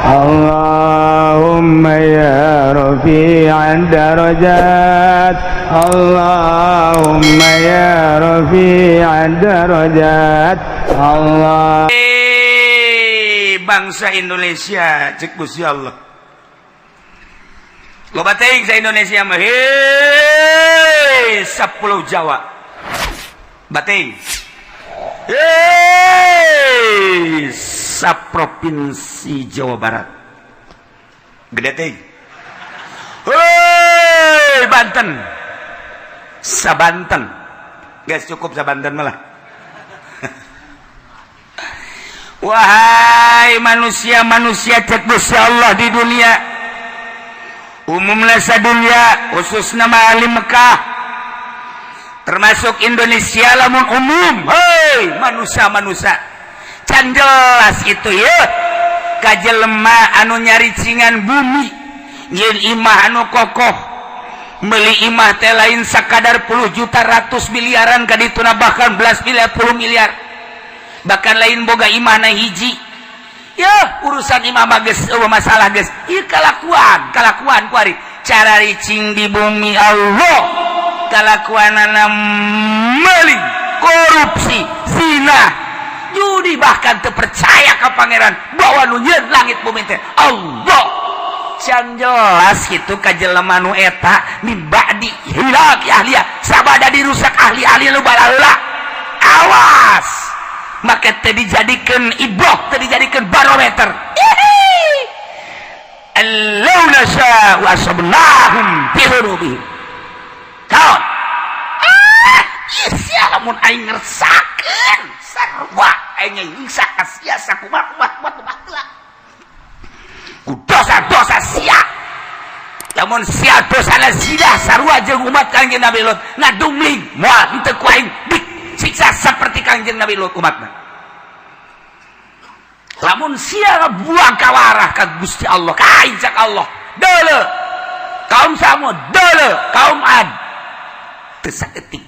اللهم يا رفيع الدرجات، اللهم يا رفيع الدرجات، الله. Bangsa Indonesia, cek Gusti Allah, loba teuing sa Indonesia mah. Hei, 10 Jawa bating, hei, sa provinsi Jawa Barat gede teuing, hei, Banten, sa Banten. Guys, cukup sa Banten malah. Wahai manusia-manusia, cek Gusti Allah, di dunia, umumnya sa dunia, khusus nama ahli Mekah, termasuk Indonesia lamun umum. Hei, manusia-manusia, can jelas itu ya kajelema anu nyaricingan bumi, nyieun imah anu kokoh, beli imah teh lain sakadar puluh juta, ratus miliaran kadituna, bahkan belas miliar, puluh miliar. Bahkan lain boga imah na hiji ya, urusan imah mah geus euweuh masalah geus. Ieu kalakuan kalakuan kuari cara ricing di bumi Allah, kalakuanana meling, korupsi, zina, judi, bahkan terpercaya ke Pangeran bahwa nu nyieun langit bumi teh Allah. Can jelas gitu ka jelema nu eta min ba'di hilaki ahliha, sabada dirusak ahli-ahli nu balaheula. Awas, maka teh dijadikan ibroh, teh dijadikan barometer. Allau nasya wa asabnahum bi dzunubihim. Kaon ah sia, lamun aing ngersakeun sarua aing nyiksa ka sia sakumaha kumaha kumaha ku dosa-dosa sia. Lamun sia dosana zina sarua jeung umat Kangjeng Nabi Lut, ngadumling, moal henteu ku aing disiksa seperti Kangjeng Nabi Lut umatna. Lamun sia ngabuang kawarah ka Gusti Allah, ka aing, cak Allah, deuleu kaum Samud, deuleu kaum Ad, teu saeutik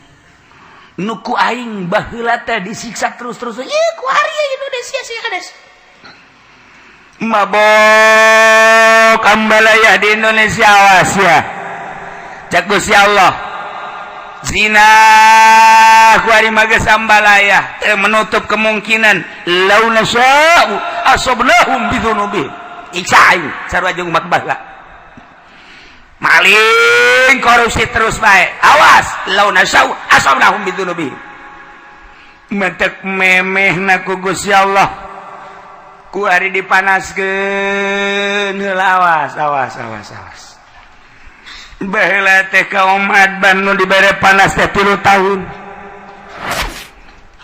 nu ku aing baheula teh disiksa terus-terus. Ieu ku ari Indonesia sih kades mabok ambalaya di Indonesia. Awas ya, cak Gusti Allah, zina ku ari mah geus ambalaya, teu menutup kemungkinan lau nasya'u asabnahum bidzunubihim. Iksa aing sarua jeung umat baheula. Maling, korupsi terus bae, awas, lau nasya'u asabnahum bidzunubihim. Mentek memehna ku Gusti Allah ku ari dipanaskeun heula. Awas, awas, awas, awas. Baheula teh kaum Ad nu dibere panas teh 3 tahun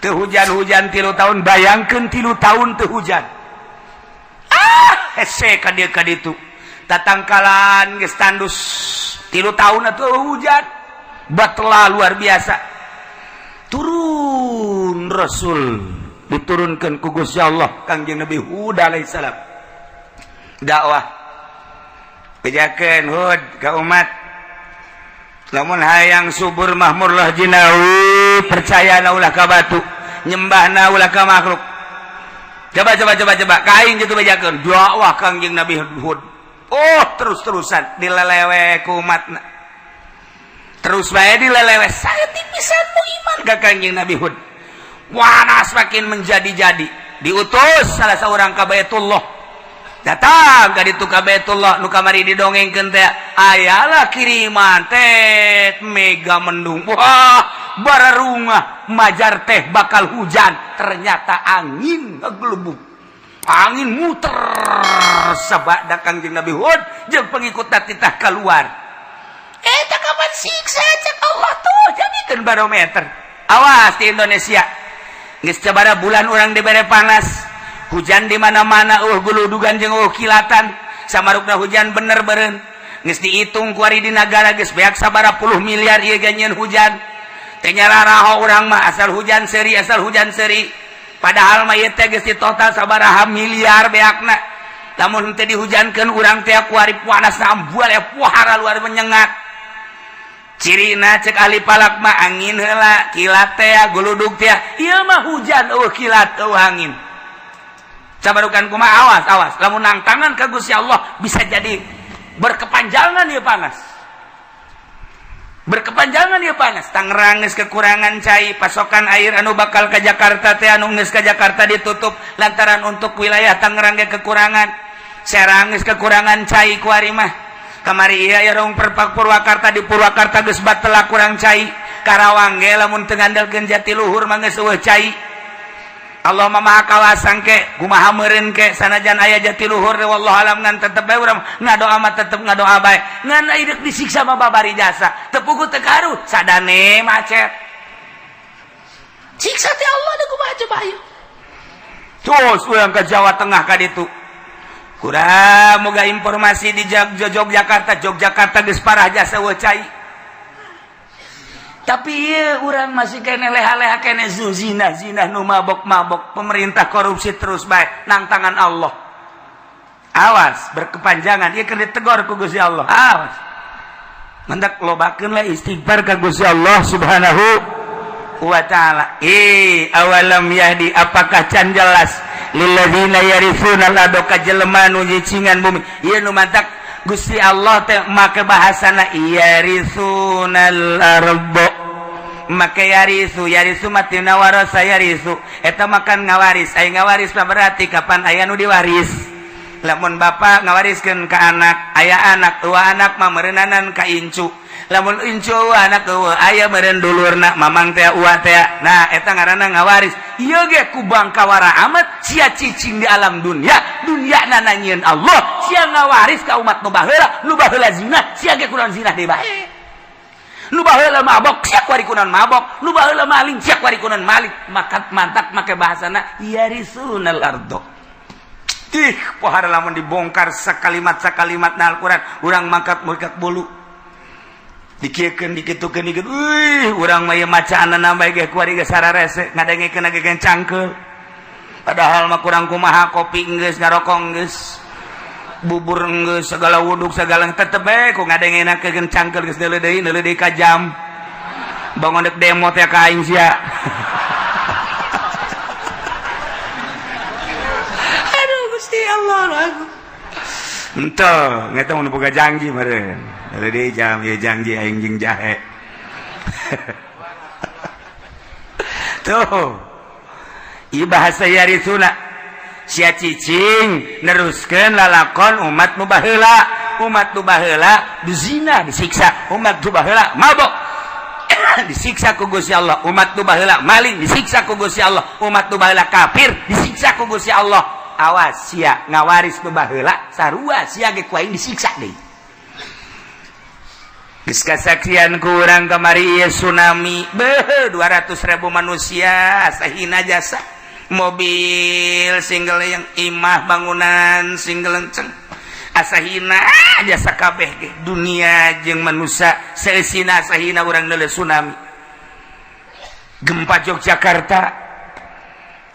teu hujan-hujan. 3 tahun, bayangkeun, 3 tahun teu hujan. Ah, hese ka dieu ka ditu, tatangkalan geus tandus. 3 tahun atuh hujan, batla luar biasa. Turun Rasul, diturunkan ku Gusti Allah Kangjeng Nabi Hud alaihissalam, dakwah, bejakeun Hud ka umat, lamun hayang subur mahmurlah jinawi, percaya na ulah ka batu, nyembahna ulah ka makhluk. Coba, coba, coba, coba ka aing gitu, bejakeun dakwah Kangjeng Nabi Hud. Oh, terus-terusan dilelewe ku umatna, terus bae dilelewe, saeutik pisan nu iman ka Kangjeng Nabi Hud. Wanas makin menjadi-jadi, diutus salah seorang ka Baitullah. Datang ka ditu ka Baitullah nu kamari didongengkeun teh, ayalah kiriman teh mega mendung, wah, bararungah, majar teh bakal hujan. Ternyata angin ngegelubung, angin muter sabada Kangjeng Nabi Hud jeung pengikut titah keluar. Eta kapan siksa, cek Allah tuh, jadikeun barometer. Awas di Indonesia, geus sabaraha bulan urang dibere panas, hujan di mana-mana, guludugan jeung kilatan. Samarukna hujan bener beren geus dihitung kuari di nagara geus beak sabaraha puluh miliar ieu ge nyieun hujan teh. Nyararaho urang mah, asal hujan seuri, asal hujan seuri. Padahal mah ieu teh geus di total sabaraha miliar beakna. Lamun teh dihujankeun urang teh kuari panas ambual ya, puhara luar menyengat. Cirina cek ahli falak mah angin heula, kilat teh, guludug teh. Ieu mah hujan eueuh kilat, eueuh angin. Cabarukan kumaha, awas awas lamun nangtangan ka Gusti Allah bisa jadi berkepanjangan ya, panas berkepanjangan ya, panas. Tangerang geus kekurangan cai, pasokan air anu bakal ke Jakarta teh, anu geus ke Jakarta ditutup lantaran untuk wilayah Tangerang ge kekurangan. Serang geus kekurangan cai kuari mah. Kamari iya ya rong perpak Purwakarta, di Purwakarta geus batela kurang cai. Karawang ge lamun teu ngandalkeun Jatiluhur mah geus euweuh cai. Allah Maha kawasang ke kumaha meureun ke, sanajan aya Jatiluhur, wallahu alam, ngan tetep bae urang ngadoa mah, tetep ngadoa bae, ngan deuk disiksa mah babari jasa teu puguh teu karuh sadane macet siksa teh Allah deuk kumaha coba. Ayo terus urang ke Jawa Tengah ka ditu, kurang moga informasi di Yogyakarta. Yogyakarta geus parah jasa euweuh cai, tapi iya orang masih kene leha-leha kene zina zina, nu mabok-mabok, pemerintah korupsi terus bae nang tangan Allah. Awas berkepanjangan ieu keur ditegor ku Gusti Allah. Awas, mendak lobakeun lah istighfar ka Gusti Allah Subhanahu wa Ta'ala. Eh, awalam yahdi, apakah can jelas, lilladzina yarithuna al ka jelema nu nyicingan bumi. Ieu nu mantak Gusti Allah teh make bahasana yarithunal ardo, make yarisu. Yarisu matina warasa yarisu, eta makan ngawaris. Aya ngawaris mah berarti kapan aya nu diwaris. Lamun bapak ngawariskeun ka anak, aya anak tua, anak mah meureunnanan ka incu. Lamun incu anak eueuh, aya meureun dulurna, mamang teh, uwa teh. Nah, eta ngaranna ngawaris. Ieu ge ku bangkawara amat sia cicing di alam dunia, dunia nananyieun Allah. Sia ngawaris ka umat nu baheula. Nu baheula zina, sia ge kunaon zina deui bae. Nu baheula mabok, sia kuari kunaon mabok. Nu baheula maling, sia kuari kunaon maling. Maka mantak make bahasana yarisunal ardo. Ih, pohara lamun dibongkar sakalimat sakalimat na Al-Quran, urang mangkat mangkat bulu dikiekeun, dikitukeun, dikit. Wih, urang mah ieu macaanna bae ge kuari ge sararese ngadengekeun ge cangkeul. Padahal mah kurang kumaha, kopi geus, ngarokok geus, bubur geus, segala wuduk segala, tetep bae ku ngadengenakeun cangkeul. Geus deuleu deui, deuleu deui ka jam bangun dek demo teh ka aing sia. Aduh Gusti Allah, aku Ente, ngeta mun boga janji meureun. Deuleu jam ieu janji aing jeung jahe. Tuh. Ieu bahasa yarisuna. Sia cicing neruskeun lalakon umat nu baheula. Umat nu baheula dizina disiksa, umat nu baheula mabok disiksa ku Gusti Allah, umat nu baheula maling disiksa ku Gusti Allah, umat nu baheula kafir disiksa ku Gusti Allah. Awas sia ngawaris nu baheula, sarua sia ge ku aing disiksa deui. Geus kasaksian ku urang kamari ieu tsunami, beuh, 200.000 manusia sahina jasa, mobil single yang imah bangunan single enceng asahina jasa kabeh ge. Dunia jeung manusia seusina sahina urang neuleuh tsunami, gempa Yogyakarta,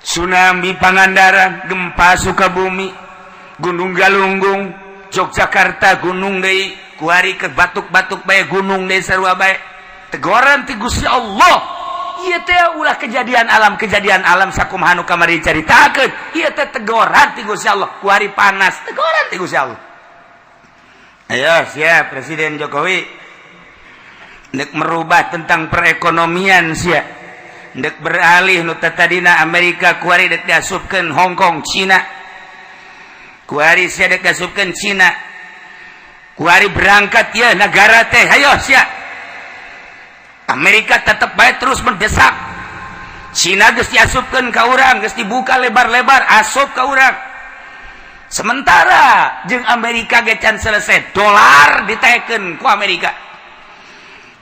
tsunami Pangandaran, gempa Sukabumi, Gunung Galunggung, Yogyakarta gunung deui kuari ke batuk-batuk bae, gunung deui, sarua bae tegoran ti Gusti Allah. Ieu teh ulah kejadian alam, kejadian alam sakumaha nu kamari caritakeun. Ieu teh tegoran ti Gusti Allah. Kuari panas, tegoran ti Gusti Allah. Ayo siap Presiden Jokowi ndek merubah tentang perekonomian, sia ndek beralih nu tadina Amerika, kuari dek diasupkeun Hong Kong, Cina. Kuari sia dek diasupkeun Cina. Kuari berangkat ya negara teh, ayo sia. Amerika tetap baik terus mendesak. Cina geus diasupkeun ka urang, geus dibuka lebar-lebar asup ka urang. Sementara jeung Amerika ge can selesai, dolar ditekeun ku Amerika.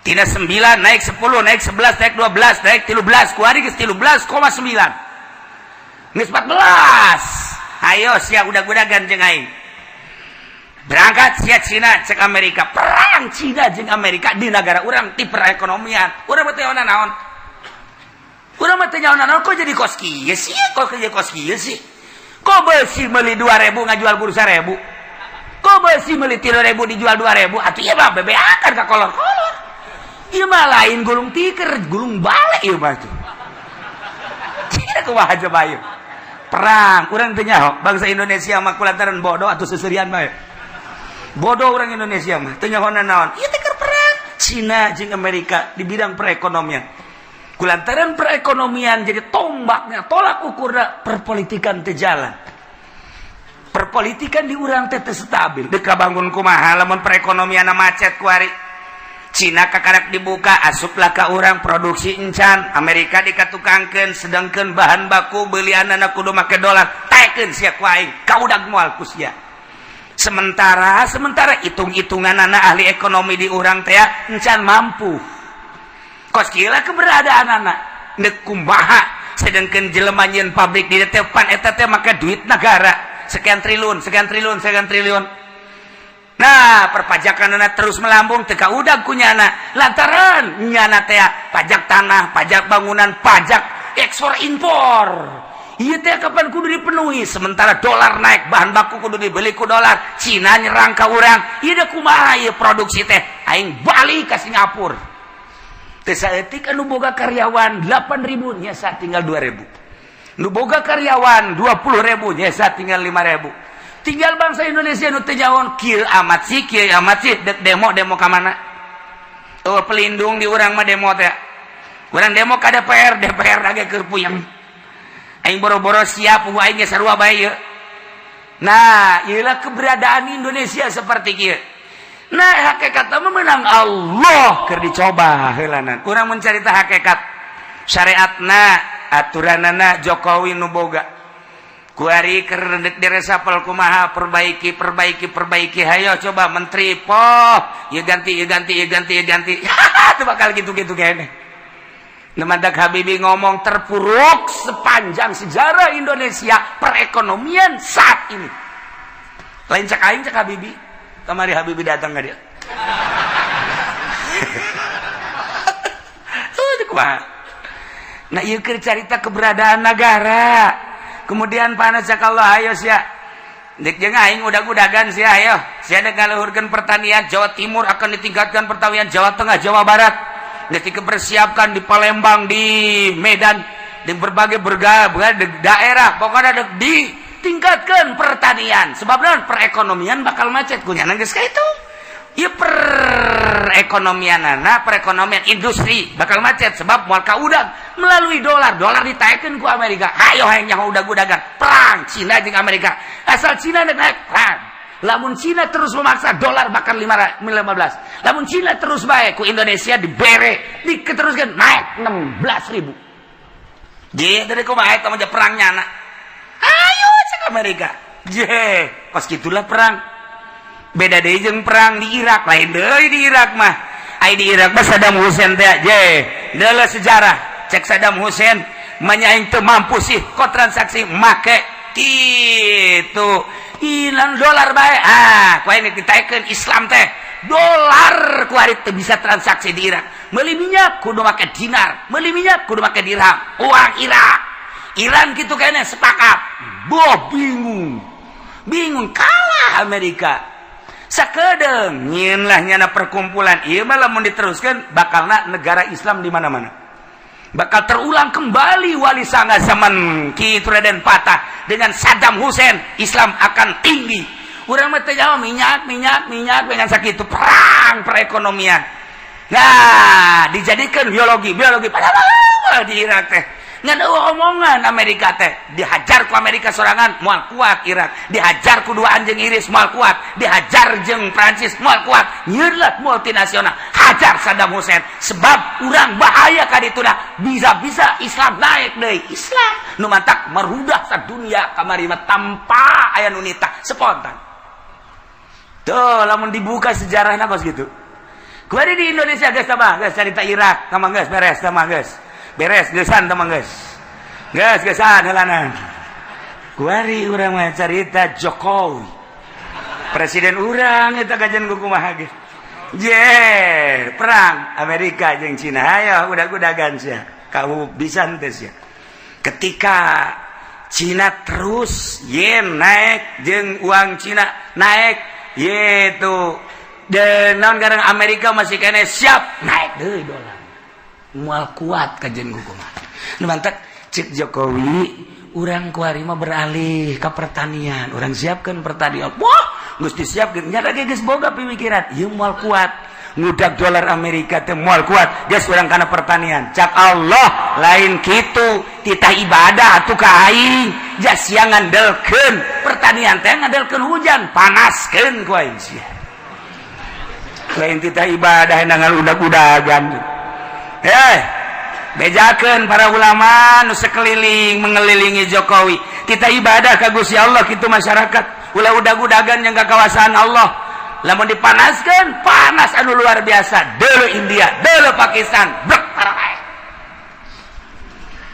Tina 9 naik 10, naik 11, naik 12, naik 13, kuari geus 13,9. Geus 14. Ayo sia udag-udagan jeung aing. Berangkat sia Cina cek Amerika, perang Cina jeung Amerika di negara urang ti perekonomian. Urang mah teu naon. Urang mah teu nyaho naon, kok jadi kos kieu sih? Kok jadi kos kieu sih? Kok besi meuli 2000 ngajual bursa 1000? Kok besi meuli 3000 dijual 2000? Atuh ieu mah bebeakan ka kolor-kolor. Ieu mah lain gulung tiker, gulung balik ieu mah tuh. Cina kumaha coba ieu? Perang. Urang teu nyaho bangsa Indonesia mah kulantaran bodoh atau seserian bae. Bodoh orang Indonesia mah, teu nyaho naon. Ieu teh keur perang Cina jeung Amerika di bidang perekonomian. Kulantaran perekonomian jadi tombaknya, tolak ukurna perpolitikan teu jalan. Perpolitikan di urang teh teu stabil. Dek bangun kumaha lamun perekonomian macet kuari? Cina kakarak dibuka, asuplah ka urang, produksi encan. Amerika dikatukangkeun, sedangkan bahan baku belianana kudu make dolar. Taekeun sia ku aing, kaudag moal ku sia. Sementara sementara hitung-hitungan anak ahli ekonomi di urang teh encan mampu. Kos kieu keberadaan anak nek kumaha, sedangkan jelema nyieun pabrik di teh pan eta teh make duit negara sekian triliun, sekian triliun, sekian triliun. Nah, perpajakan anak terus melambung, teka udah kunyana lantaran nyana teh pajak tanah, pajak bangunan, pajak ekspor impor. Iya teh kapan kudu dipenuhi? Sementara dolar naik, bahan baku kudu dibeli ku dolar. Cina nyerang ka urang. Ieu deh kumaha ieu produksi teh? Aing balik ke Singapura. Teu saeutik, anu boga karyawan 8000 nyesa tinggal 2000. Nu boga karyawan 20.000 nyesa tinggal 5000. Tinggal bangsa Indonesia nu teu nyaho, kieu amat sih, kieu amat sih. Dek demo, demo ka mana? Oh, pelindung di urang mah demo teh. Urang demo ka DPR, DPR lagi keur puyeng. Aing boro-boro siap, aing ge sarua bae ieu. Nah, iyalah keberadaan Indonesia seperti kieu. Nah, hakikat mah menang Allah keur dicoba heulanan. Urang mencarita hakikat syariatna, aturanana Jokowi nu boga. Kuari keur diresapel kumaha? Perbaiki, perbaiki, perbaiki. Hayo coba menteri poh ya ganti, ya ganti, ya ganti, ya ganti. Itu bakal gitu-gitu kayaknya. Mantak Habibie ngomong terpuruk sepanjang sejarah Indonesia perekonomian saat ini. Lain cak aing, cak Habibie. Kamari Habibie datang ke dia. Kumaha? Nah, ieu keur carita keberadaan negara. Kemudian panas cak Allah, ayo sia. Dek jeung aing udag-udagan sia, ayo. Sia dek ngaluhurkeun pertanian Jawa Timur, akan ditingkatkan pertanian Jawa Tengah, Jawa Barat. Nanti dipersiapkan di Palembang, di Medan, di berbagai berbagai daerah, pokoknya dek ditingkatkan pertanian. Sebab naon? Perekonomian bakal macet kunyana geus itu. Ya, perekonomian anak, perekonomian industri bakal macet sebab moal kaudag melalui dolar. Dolar ditaikkan ku Amerika. Hayo hayang nyaho udag-udagan perang Cina jeung Amerika. Asal Cina naik, perang. Lamun Cina terus memaksa, dolar bakal 15. Lamun Cina terus baik, ku Indonesia dibere, diteruskan naik 16 ribu. Je, dari kumaha eta mah perang nyana? Ayo cek Amerika. Je, kos gitulah perang. Beda deui jeung perang di Irak, lain deui di Irak mah. Ai di Irak mah Saddam Hussein teh, je, deuleu sejarah. Cek Saddam Hussein, manya aing teu mampu sih kok transaksi make gitu hilang dolar bae. Ah, ku aing ditaekeun Islam teh dolar, ku ari teu bisa transaksi di Irak. Meuli minyak kudu make dinar, meuli minyak kudu make dirham, uang Irak. Iran gitu kayaknya sepakat. Boh, bingung bingung, kalah Amerika. Sakedeng nyieun lah nyana perkumpulan. Ieu mah lamun diteruskan bakalna negara Islam di mana-mana, bakal terulang kembali Wali Sanga zaman Ki Raden Patah dengan Saddam Hussein. Islam akan tinggi. Urang mah teu jawab minyak, minyak, minyak dengan sakitu perang perekonomian. Nah, dijadikan biologi, biologi. Padahal di Irak teh ngan eueuh omongan Amerika teh. Dihajar ku Amerika sorangan moal kuat Irak, dihajar ku dua anjing Inggris moal kuat, dihajar jeung Prancis moal kuat. Nyieun multinasional, hajar Saddam Hussein, sebab urang bahaya ka dituna, bisa-bisa Islam naik deui. Islam nu mantak merudah sadunia kamari mah tanpa aya nu nitah, spontan. Tuh, lamun dibuka sejarahna kos gitu. Kuari di Indonesia geus tambah, geus carita Irak, tambah geus beres, tambah geus. Beres geusan, tambah geus. Geus geusan heulanan. Kuari urang mah carita Jokowi. Presiden urang eta kajian ku kumaha ge. Je, perang Amerika jeung Cina. Ayo udag-udagan sia. Kamu bisa henteu sia? Ketika Cina terus yen naik jeung uang Cina naik yaitu dan naon garang Amerika masih kene siap naik deui dolar, moal kuat kajian ku kumaha. Nu mantak cek Jokowi. Urang kuari mah beralih ke pertanian, urang siapkan pertanian. Wah, geus disiapkeun nya lagi, geus boga pemikiran ieu moal kuat ngudag dolar Amerika teh, moal kuat, geus urang kana pertanian. Cak Allah, lain kitu, titah ibadah atuh ka aing, jas sia ngandelkeun pertanian teh ngandelkeun hujan, panaskeun ku aing sia. Lain titah ibadah ngan udag-udagan. Eh, bejakeun para ulama nu sekeliling mengelilingi Jokowi, kita ibadah ka Gusti Allah kitu. Masyarakat ulah udag-udagan yang kekuasaan Allah. Lamun dipanaskan, panas anu luar biasa. Dulu India, dulu Pakistan, brek parah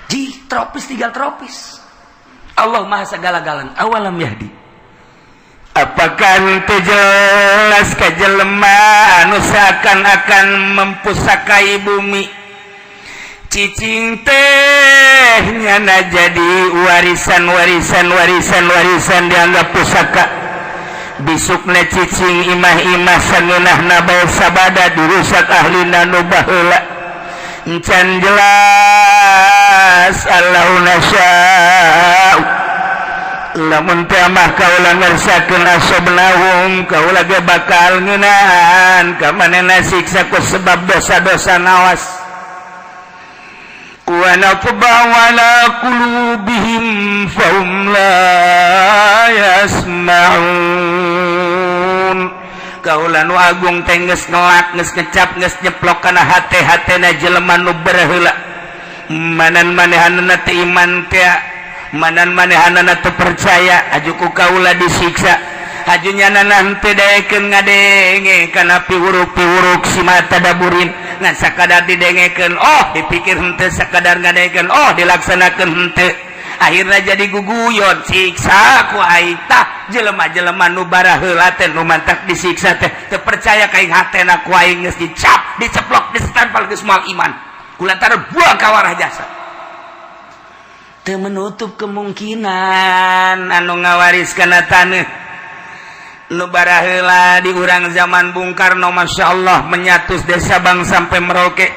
di tropis, tinggal tropis. Allah Maha segala-galana. Awalam yahdi, apakah itu jelas ka jelema anu seakan-akan mempusakai bumi? Cicing teh nyana jadi warisan, warisan, warisan, warisan, dianggap pusaka. Bisukna cicing imah-imah sangeunahna bae sabada dirusak ahlina nu baheula. Encan jelas allau nasya'u, lamun teh mah kaula ngersakeun, asobnahum, kaula ge bakal ngeunaan ka manehna siksa ku sebab dosa-dosa. Nawas, wa natba'u ala qulubihim fahum la yasma'un. Kaula nu agung teh geus ngelak, geus ngecap, geus nyeplok kana hate-hatena jelema nu baheula. Manan manehanana teh iman teh, manan manehanana teu percaya, aju ku kaula disiksa. Aju nyana henteu daekeun ngadenge kana piwuruk-piwuruk si mata daburin, ngan sakadar didengekeun oh dipikir henteu, sakadar ngadengekeun oh dilaksanakeun henteu, akhirnya jadi guguyon, siksa ku aing. Tah, jelema-jelema nu baraheula teh nu mantak disiksa teh teu percaya ka aing, hatena ku aing geus dicap, diceplok, ditempel, geus moal iman kulantaran buang kawarah jasa. Teu menutup kemungkinan anu ngawaris kana taneuh nu baraheula di urang zaman Bung Karno, Masya Allah, menyatus desa Bang sampai Merauke.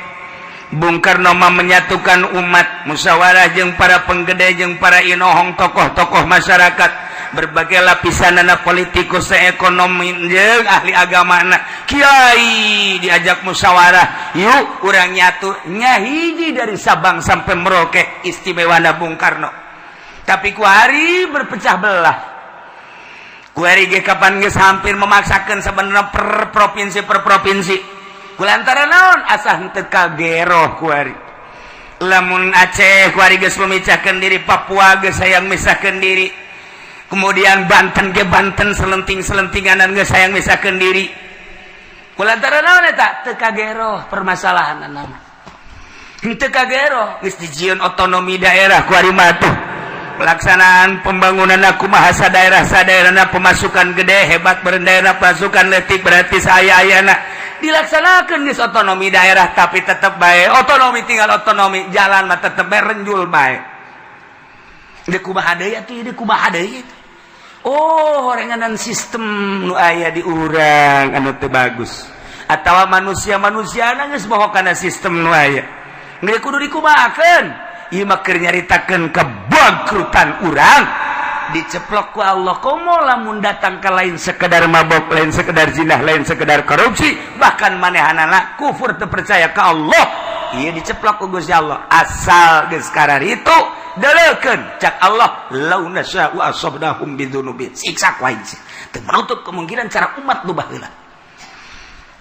Bung Karno mah menyatukan umat, musyawarah jeung para penggede, jeung para inohong, tokoh-tokoh masyarakat berbagai lapisan, anak politikus, ekonomi, jeung ahli agama, anak kiai diajak musyawarah, yuk urang nyatu nyahiji dari Sabang sampai Merauke. Istimewa Bung Karno, tapi kuari berpecah belah. Kuari ge kapan geus hampir memaksakan sebenarnya per provinsi, per provinsi, kulantaran naon? Asa henteu kageroh kuari. Lamun Aceh kuari geus memecahkan diri, Papua geus hayang misahkeun diri, kemudian Banten ge Banten selenting-selentinganan geus hayang misahkeun diri. Kulantaran naon eta? Teu kageroh permasalahan nama, henteu kageroh. Geus dijieun otonomi daerah kuari mah tuh, pelaksanaan pembangunan aku bahasa daerah sadaerahna, pemasukan gede hebat daerah, pasukan letik berarti saya ayana dilaksanakan geus otonomi daerah, tapi tetap baik otonomi tinggal otonomi, jalan mah tetep bae renjul bae. Deuk kumaha deui atuh, deuk kumaha deui? Oh, horenganan sistem nu aya di urang anu teu bagus atawa manusia-manusia geus bohong kana sistem nu aya. Geus kudu dikumahakeun? Ieu mah keur nyaritakeun kebangkrutan urang, diceplok ku Allah. Komo lamun datang ke lain sekedar mabok, lain sekedar zinah, lain sekedar korupsi, bahkan manehanana kufur, teu percaya ke Allah, ieu diceplok ku Gusti Allah. Asal geus itu deleukeun, cak Allah, lau nasya'u asabnahum bidzunubihim, siksa ku aing. Teu menutup kemungkinan cara umat nu baheula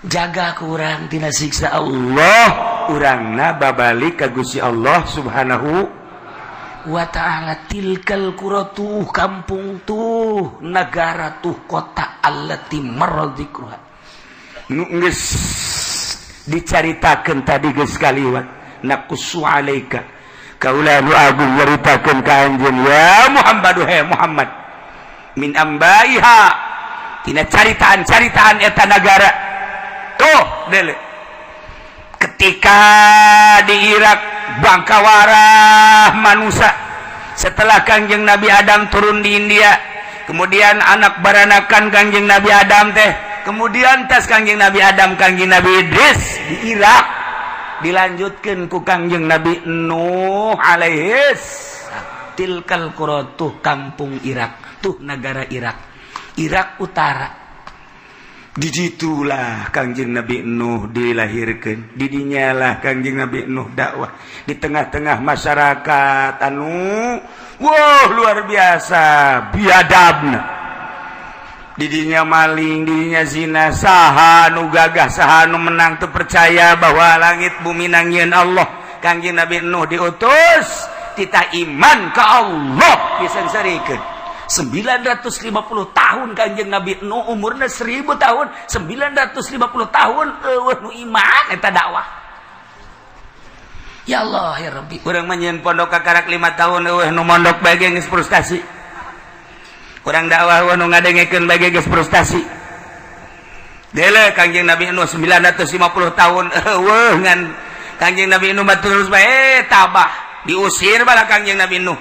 jaga kurang tina siksa Allah, urangna babalik ka Gusti Allah Subhanahu wa ta'ala. Tilkal qura, tuh kampung, tuh negara, tuh kota, allati marra dzikruha, nu geus dicaritakeun tadi, geus kaliwat. Naqussu alaika, kaula nu agung nyaritakeun ka anjeun ya Muhammad, he Muhammad, min ambaiha, tina caritaan-caritaan eta nagara. Tuh dele, ketika di Irak bangkawarah manusia setelah Kangjeng Nabi Adam turun di India, kemudian anak baranakan Kangjeng Nabi Adam teh, kemudian tes Kangjeng Nabi Adam, Kangjeng Nabi Idris di Irak, dilanjutkan ku Kangjeng Nabi Nuh alaihis. Tilkal qura, tuh kampung Irak, tuh negara Irak, Irak Utara. Disitulah Kangjeng Nabi Nuh dilahirkan. Didinyalah Kangjeng Nabi Nuh dakwah di tengah-tengah masyarakat anu, wow, luar biasa biadabna. Didinya maling, didinya zina. Saha nu gagah, saha nu menang? Tuh percaya bahwa langit bumi nangieun Allah. Kangjeng Nabi Nuh diutus, kita iman ke Allah disengsarikeun 950 tahun. Kanjeng Nabi Nuh umurnya 1000 tahun, 950 tahun euweuh nu iman. Eta dakwah. Ya Allah, ya Rabbi, urang mah nyieun pondok kakarak 5 tahun, euweuh nu mondok bae geus frustasi. Urang dakwah, euweuh nu ngadengekeun bae geus frustasi. Dele Kanjeng Nabi Nuh 950 tahun euweuh, ngan Kanjeng Nabi Nuh mah terus bae tabah. Diusir bala Kanjeng Nabi Nuh.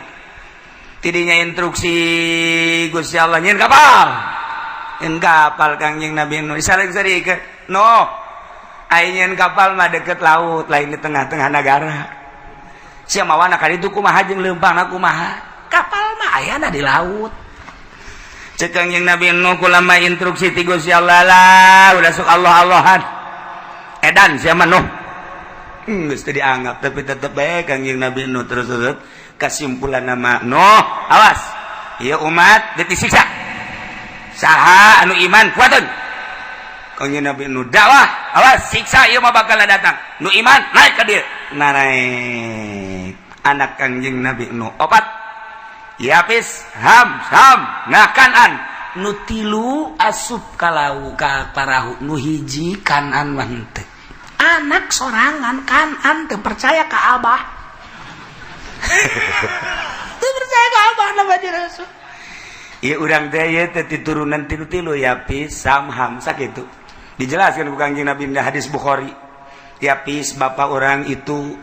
Tidinya instruksi Gusti Allah, nyieun kapal, nyieun kapal. Kangjeng Nabi Nuh disareng-sarikeun, "No, ai nyieun kapal mah deket laut, lain di tengah-tengah negara. Sia mawana ka ditu kumaha jeung leumpangna kumaha? Kapal mah ayana di laut." Cek Kangjeng Nabi Nuh, "Kulama instruksi ti Gusti Allah lah, udah sok Allah-Allahan, edan sia mah, Nuh." Geus teu dianggap, tapi tetep bae Kangjeng Nabi Nuh terus terus. Kesimpulan nama, "Nuh, awas, ieu umat disiksa. Saha anu iman kuatun." Kangjeng Nabi Nuh dakwah, "Awas, siksa ieu mah bakal datang. Nu iman naik ka dieu." Nah, naik anak Kangjeng Nabi Nuh opat, Yapis, Ham, Sam, nah Kanan. Nu tilu asup kalau ka parahu, nu hiji Kanan mah henteu. Anak sorangan Kanan teu percaya ka abah, teu percaya ka abah nama dia. Ieu urang teh ieu teh turunan tilu-tilu, Yapis, Sam, Ham, sakitu. Dijelaskan ku Kangjeng Nabi di hadis Bukhari. Yapis bapak orang itu,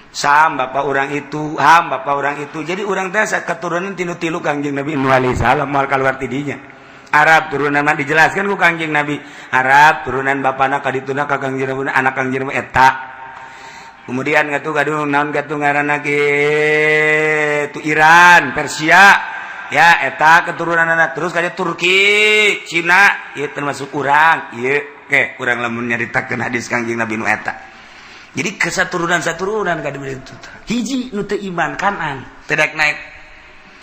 Sam bapak orang itu, Ham bapak orang itu. Jadi urang teh keturunan tilu-tilu Kangjeng Nabi Nuh alaihi salam, moal keluar tidinya. Arab turunan mah dijelaskan ku Kangjeng Nabi. Arab turunan bapana kadituna ka Kangjeng Nabi, anak Kangjeng Nabi eta. Kemudian ngatu gaduh naon gatuh ngaranna kitu, Iran, Persia ya, eta keturunan anak. Terus kayak Turki, Cina, ieu termasuk urang ieu. Ke urang lamun nyaritakeun hadis Kangjeng Nabi nu eta, jadi kesaturunan saturunan ka itu. Hiji nu teu iman, Kanan, teu daek naik.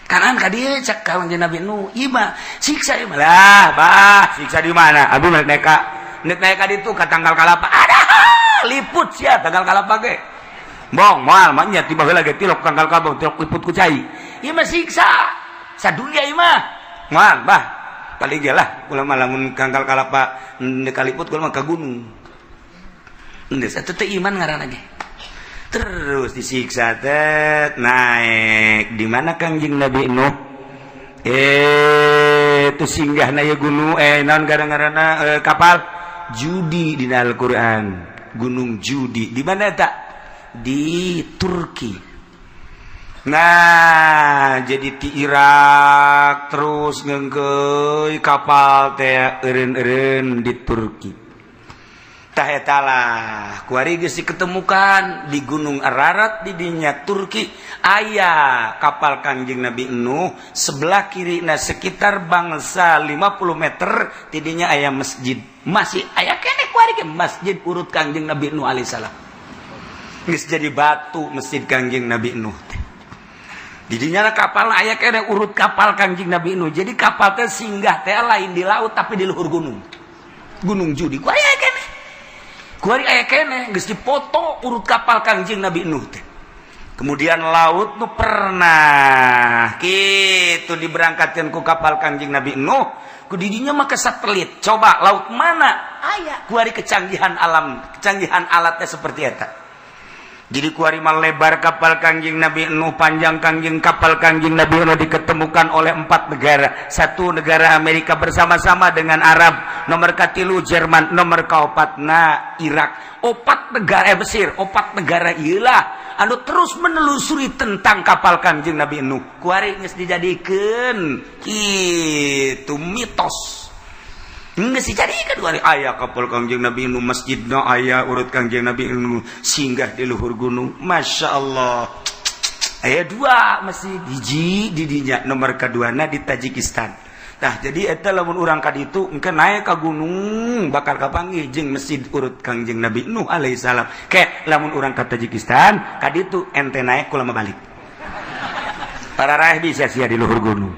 Kanan ka dieu, cek Kangjeng Nabi Nu, "Ieu mah siksa ieu mah." "Lah, bah, siksa di mana? Abi mah naik ka, naik naik ka ditu ka tangkal kalapa." "Ada liput sia tangkal kalapa ge." "Bong, moal mah nya, tiba heula ge tilok tangkal kalapa, tilok liput ku cai. Ieu mah siksa sadunia ieu mah. Moal, bah, paling ge lah kula mah lamun tangkal kalapa kaliput, kula mah ka gunung." Geus atuh, teu iman ngaranna ge. Terus disiksa teh naik. Di mana Kangjeng Nabi Nuh itu singgah na ieu gunung, naon gara-garana, kapal Judi di Al-Qur'an, Gunung Judi. Di mana tak? Di Turki. Nah, jadi di Irak terus ngengkeuy kapal teh eureun-eureun di Turki. Tah, eta lah kuari geus diketemukan di Gunung Ararat di dinya Turki, aya kapal Kangjeng Nabi Nuh. Sebelah kiri, nah, sekitar bangsa 50 meter tidinya aya masjid, masih aya keneh kuari ge masjid urut Kangjeng Nabi Nuh alaihissalam. Geus jadi batu masjid Kangjeng Nabi Nuh teh. Didinya kapal aya keneh urut kapal Kangjeng Nabi Nuh. Jadi kapal teh singgah teh lain di laut, tapi di luhur gunung, Gunung Judi. Kuari aya keneh, kuari aya keneh, geus dipoto urut kapal Kangjeng Nabi Nuh teh. Kemudian laut nu pernah kitu diberangkatkan ku kapal Kangjeng Nabi Nuh, ku didinya mah ke satelit, coba laut mana aya. Kuari kecanggihan alam, kecanggihan alatnya seperti eta. Jadi kuari mah lebar kapal Kangjeng Nabi Nuh, panjang Kangjeng kapal Kangjeng Nabi Nuh diketemukan oleh empat negara. Satu negara Amerika bersama-sama dengan Arab, nomor katilu Jerman, nomor kaopatna Irak. Opat negara, Mesir, opat negara iyalah anu terus menelusuri tentang kapal Kangjeng Nabi Nuh. Kuari geus dijadikeun kitu mitos. Geus dijadikeun kuari aya kapal Kangjeng Nabi Nuh, masjidna aya urut Kangjeng Nabi Nuh singgah di luhur gunung. Masya Allah. Aya dua masjid, hiji di dinya, nomor keduana di Tajikistan. Nah, jadi eta lamun urang ka ditu engke naik ka gunung bakal kapanggih jeung masjid urut Kangjeng Nabi Nuh alaihissalam. Ke lamun urang ka Tajikistan ka ditu, ente naik kulama balik. Para raih bisa sia di luhur gunung.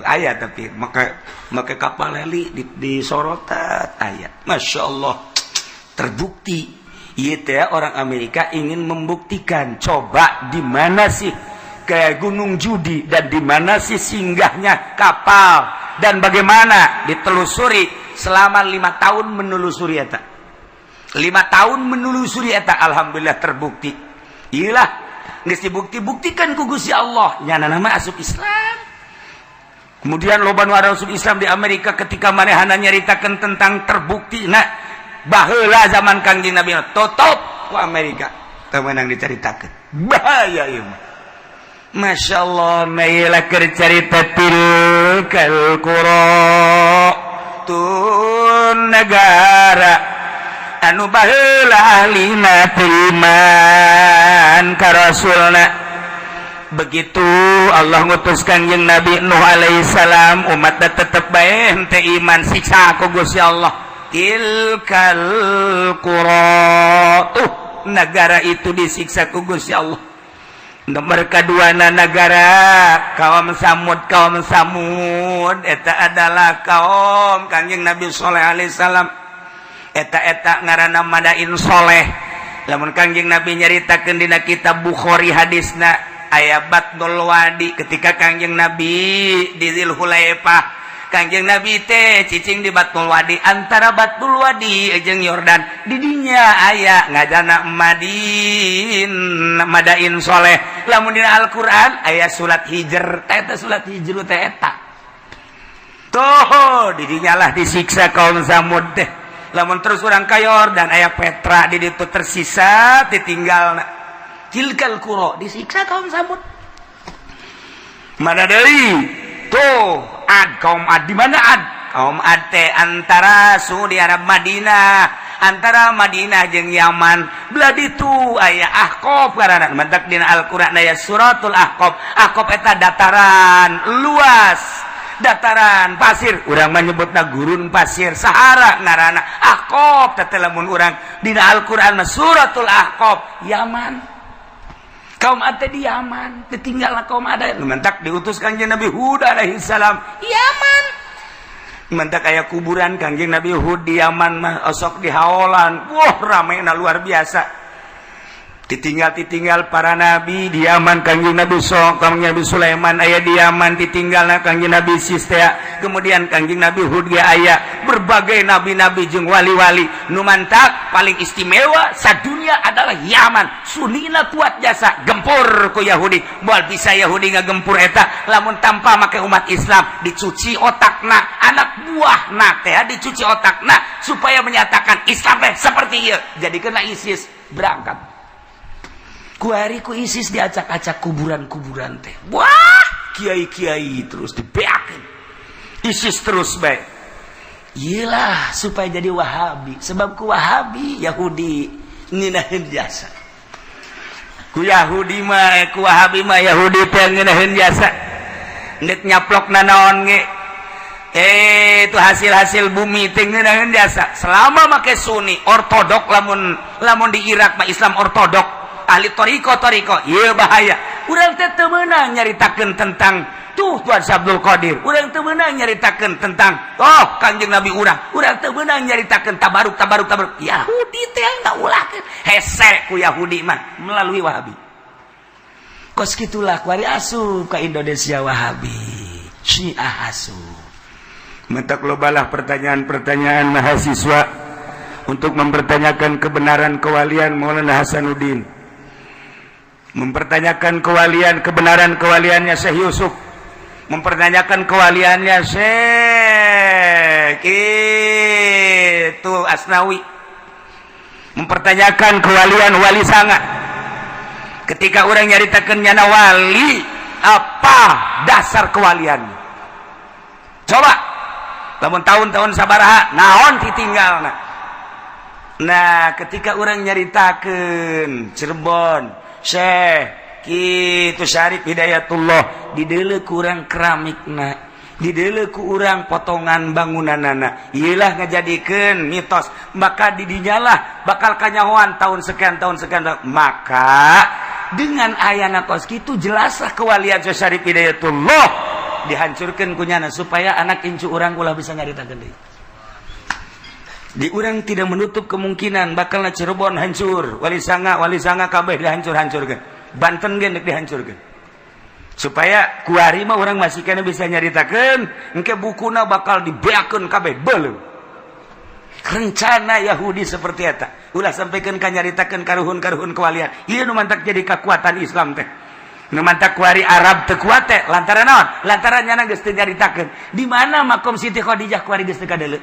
Aya, tapi make make kapal heli di sorotat aya. Masya Allah, terbukti. Iya teh, orang Amerika ingin membuktikan, coba di mana sih kayak Gunung Judi dan di mana sih singgahnya kapal dan bagaimana ditelusuri selama 5 tahun menelusuri eta, 5 tahun menelusuri eta. Alhamdulillah terbukti. Iyalah, geus dibukti-buktikan ku Gusti Allah, nyana nama asup Islam. Kemudian loba nu asup Islam di Amerika ketika manehana nyaritakeun tentang terbukti. Nah, baheula zaman Kangjeng Nabi tutup ku Amerika, teu meunang dicaritakeun, bahaya ieu mah. Masya Allah, mailah cerita tilkal qura, tuh negara anu baheula ahlina iman ka rasulna. Begitu Allah ngutus Kangjeng Nabi Nuh alaihissalam, umat tetep bae henteu iman, siksa ku Gusti Allah. Tilkal qura, tuh negara itu disiksa ku Gusti Allah. Nomor kedua negara kaum Samud. Kaum Samud eta adalah kaum Kangjeng Nabi Soleh alaihissalam. Eta eta ngaranna Madain Soleh. Lamun Kangjeng Nabi nyaritakeun dina kitab Bukhari, hadisna aya Batnul Wadi. Ketika Kangjeng Nabi di Dzulhulaifah, Kangjeng Nabi teh cicing di Batnul Wadi, antara Batnul Wadi jeung Yordan. Didinya aya ngajana Madin, Madain Soleh. Lamun dina Al-Qur'an aya surat Hijr, eta surat Hijr teh eta. Tuh, didinya lah disiksa kaum Samud teh. Lamun terus urang ka Yordan aya Petra, di ditu tersisa ditinggal. Tilkal qura, disiksa kaum Samud. Mana deui? Tuh, Ad, kaum Ad. Di mana Ad? Kaum Ad teh antara Saudi Arab, Madinah, antara Madinah jeung Yaman belah ditu aya Ahqaf karana. Mantak dina Al-Qur'an aya suratul Ahqaf. Ahqaf eta dataran luas, dataran pasir, urang menyebutna gurun pasir, Sahara ngaranna. Ahqaf teh lamun urang dina Al-Qur'an suratul Ahqaf, Yaman. Kaum Ad di Yaman ditinggal. Kaum Ad mentak diutus Kangjeng Nabi Hud alaihi salam Yaman. Mentak aya kuburan Kangjeng Nabi Hud di Yaman mah, osok di haolan. Wah, rame na luar biasa. Ditinggal-ditinggal para nabi di Yaman. Kangjeng Nabi So, Kangjeng Nabi Sulaiman aya di Yaman, ditinggal Kangjeng Nabi Sistea, kemudian Kangjeng Nabi Hud ge aya, berbagai nabi-nabi jeung wali-wali. Nu mantak paling istimewa sadunia adalah Yaman. Sunina kuat jasa gempur ku Yahudi. Moal bisa Yahudi ngagempur eta lamun tanpa make umat Islam dicuci otakna, anak buahna teh dicuci otakna supaya menyatakan Islam teh seperti ieu. Jadi kena ISIS berangkat kuari ku ISIS, diacak-acak kuburan-kuburan teh. Wah, kiai-kiai terus dibeakeun ISIS terus baik. Iyalah, supaya jadi Wahabi, sebab ku Wahabi Yahudi ngeunaheun jasa. Ku Yahudi mah, ku Wahabi mah Yahudi teh ngeunaheun jasa. Ndek nyaplok nanaon ge, itu hasil-hasil bumi teh ngeunaheun jasa selama make Sunni ortodok. Lamun lamun di Irak mah Islam ortodok, ahli toriko toriko. Iya, bahaya. Urang teh teu meunang nyaritakeun tentang tuh Tuhan Abdul Qadir, urang teu meunang nyaritakeun tentang oh Kanjeng Nabi urang, urang teu meunang nyaritakeun tabaruk tabaruk tabaruk. Yahudi teh ngaulahkeun, hese ku Yahudi mah melalui Wahabi. Kos kitulah kuari asup ka Indonesia Wahabi, Syiah asup. Mentak lobalah pertanyaan-pertanyaan mahasiswa untuk mempertanyakan kebenaran kewalian Maulana Hasanuddin, mempertanyakan kewalian, kebenaran kewaliannya Syekh Yusuf, mempertanyakan kewaliannya Syekh itu Asnawi, mempertanyakan kewalian Wali Sanga. Ketika orang nyaritakan nyana wali, apa dasar kewaliannya? Coba lamun tahun-tahun sabaraha, naon ditinggal. Nah, ketika orang nyaritakan Cirebon, Syekh Kitu Syarif Hidayatullah dideuleu ku urang keramikna, dideuleu ku urang potongan bangunanana. Iyalah ngajadikeun mitos, maka didinyalah bakal kanyahoan tahun sekian tahun sekian. Maka dengan ayana kos kitu jelaslah kewalian Syarif Hidayatullah dihancurkan kunyana supaya anak incu urang ulah bisa nyaritakeun deui. Di urang tidak menutup kemungkinan bakal Cirebon hancur, Wali Sanga, Wali Sanga kabeh dihancur-hancurkan, Banten ge dihancurkan, supaya kuari mah urang masih kena bisa nyaritakeun engke bukuna bakal dibeakeun kabeh beuleum. Rencana Yahudi seperti eta ulah sampaikan ka nyaritakeun karuhun-karuhun kewalian. Ieu nu mantak jadi kekuatan Islam teh, nu mantak kuari Arab teu kuat teh lantaran naon? Lantaran nyana geus teu nyaritakeun di mana makom Siti Khadijah, kuari geus teu kadeuleu.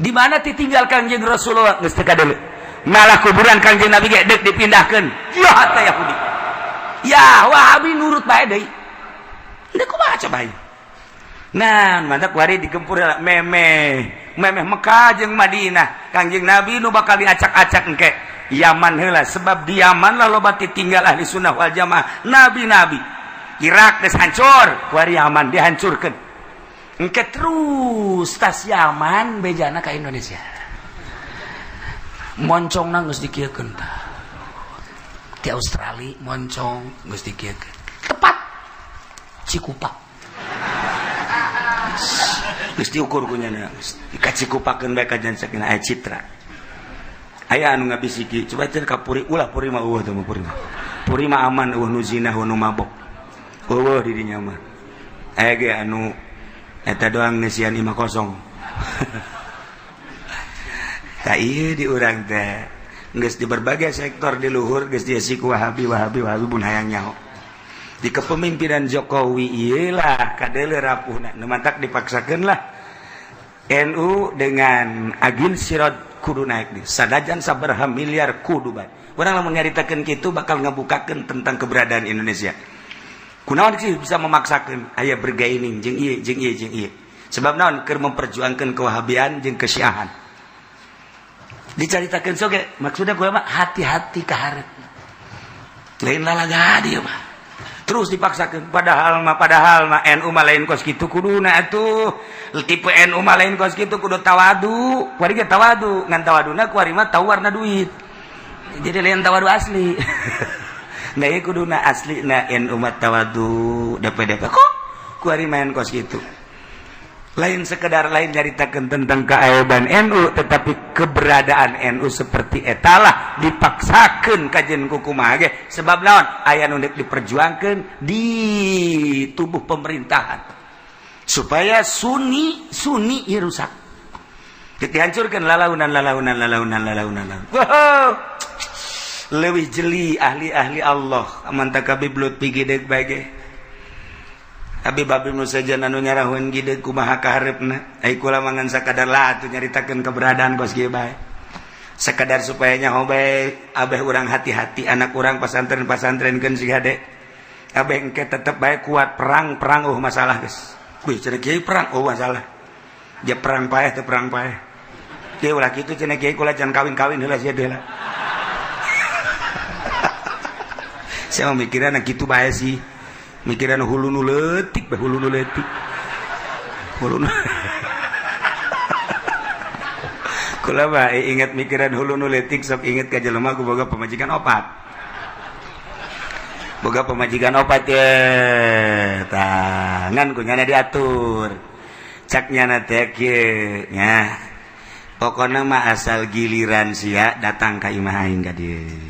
Di mana ditinggal Kangjeng Rasulullah geus teu kadeuleu. Malah kuburan Kangjeng Nabi ge deuk dipindahkeun. Ya teh Yahudi. Ya Wahabi nurut bae deui. Deuk kumaha coba ieu? Nah, mantak kuari digempur memeh. Memeh Mekah jeung Madinah. Kangjeng Nabi nu bakal diacak-acak engke. Yaman heula, sebab di Yaman lah loba tinggal ahli sunnah wal jamaah, nabi-nabi. Irak geus hancur, kuari Yaman dihancurkeun. Engke terus tas Yaman bejana ka Indonesia. Moncongna geus dikieukeun tah. Di Australia moncong geus dikieukeun. Tepat Cikupa. Geus diukur ku nyana, dikacikupakeun bae ka jan sakinah aya citra. Aya anu ngabisiki, coba cenah ka Puri, ulah Puri mah eueuh teh mah Puri mah. Puri mah aman, eueuh nu zina, eueuh nu mabok. Eueuh di dinya mah. Aya ge anu eta doang ngeusian imah kosong. Tak ieu di urang teh geus di berbagai sektor di luhur geus diisi ku Wahabi, Wahabi, Wahabi pun hayang nyaho. Di kepemimpinan Jokowi ieu lah kadeuleu rapuhna, nu mantak dipaksakeun lah NU dengan Agil Siroj kudu naik di sadajan sabaraha miliar kudu bae. Urang lamun nyaritakeun kitu bakal ngabukakeun tentang keberadaan Indonesia. Kunaon sih bisa memaksakan aya bergaining jeung ieu jeung ieu jeung ieu? Sebab naon? Keur memperjuangkan kewahabian jeung kesyiahan. Dicaritakeun soge maksudnya gue mah hati-hati ka hareup, lain lalaga dia mah terus dipaksakan. Padahal mah NU mah lain kos kitu kuduna atuh. Tipe NU mah lain kos kitu, kudu tawadu. Kuari ge tawadu, ngan tawaduna kuari mah tahu warna duit, jadi lain tawadu asli. Nah, ieu kuduna asli na NU mah tawadu DPDP, kok kuari main kos kitu. Lain sekedar lain nyaritakeun tentang keaiban NU, tetapi keberadaan NU seperti etalah dipaksakeun kajen kukumaha ge. Sebab naon? Aya nu diperjuangkeun di tubuh pemerintahan supaya Sunni Sunni ieu rusak, dihancurkan lalaunan lalaunan lalaunan lalaunan. Wow, leuwih jeli ahli-ahli Allah aman tak Habib Lutfi gideg bae ge. Habib Habib nu sejen anu nyarahun gideg kumaha kahareupna. Ai kula mah ngan sakadar lah atuh nyaritakeun keberadaan kos kieu bae, sekadar supaya nyaho bae. Abeh urang hati-hati, anak urang pasantren pasantrenkeun si hade. Abeh engke tetep bae kuat perang perang, oh masalah geus. Wih, cenah kiai perang, oh masalah dia perang paeh teh, perang paeh dia ulah kitu cenah kiai. Kula jangan kawin-kawin heula sia deui lah. Saya mah mikiran kitu bae sih, mikiran hulu nu leutik bae, hulu nu leutik, hulu nu. Kula mah inget mikiran hulu nu leutik, sok inget ka jelema ku boga pamajikan opat, boga pamajikan opat ye. Tangan ku nyana diatur, cak nyana teh kieu nya, pokona mah asal giliran sia datang ka imah aing ka dieu,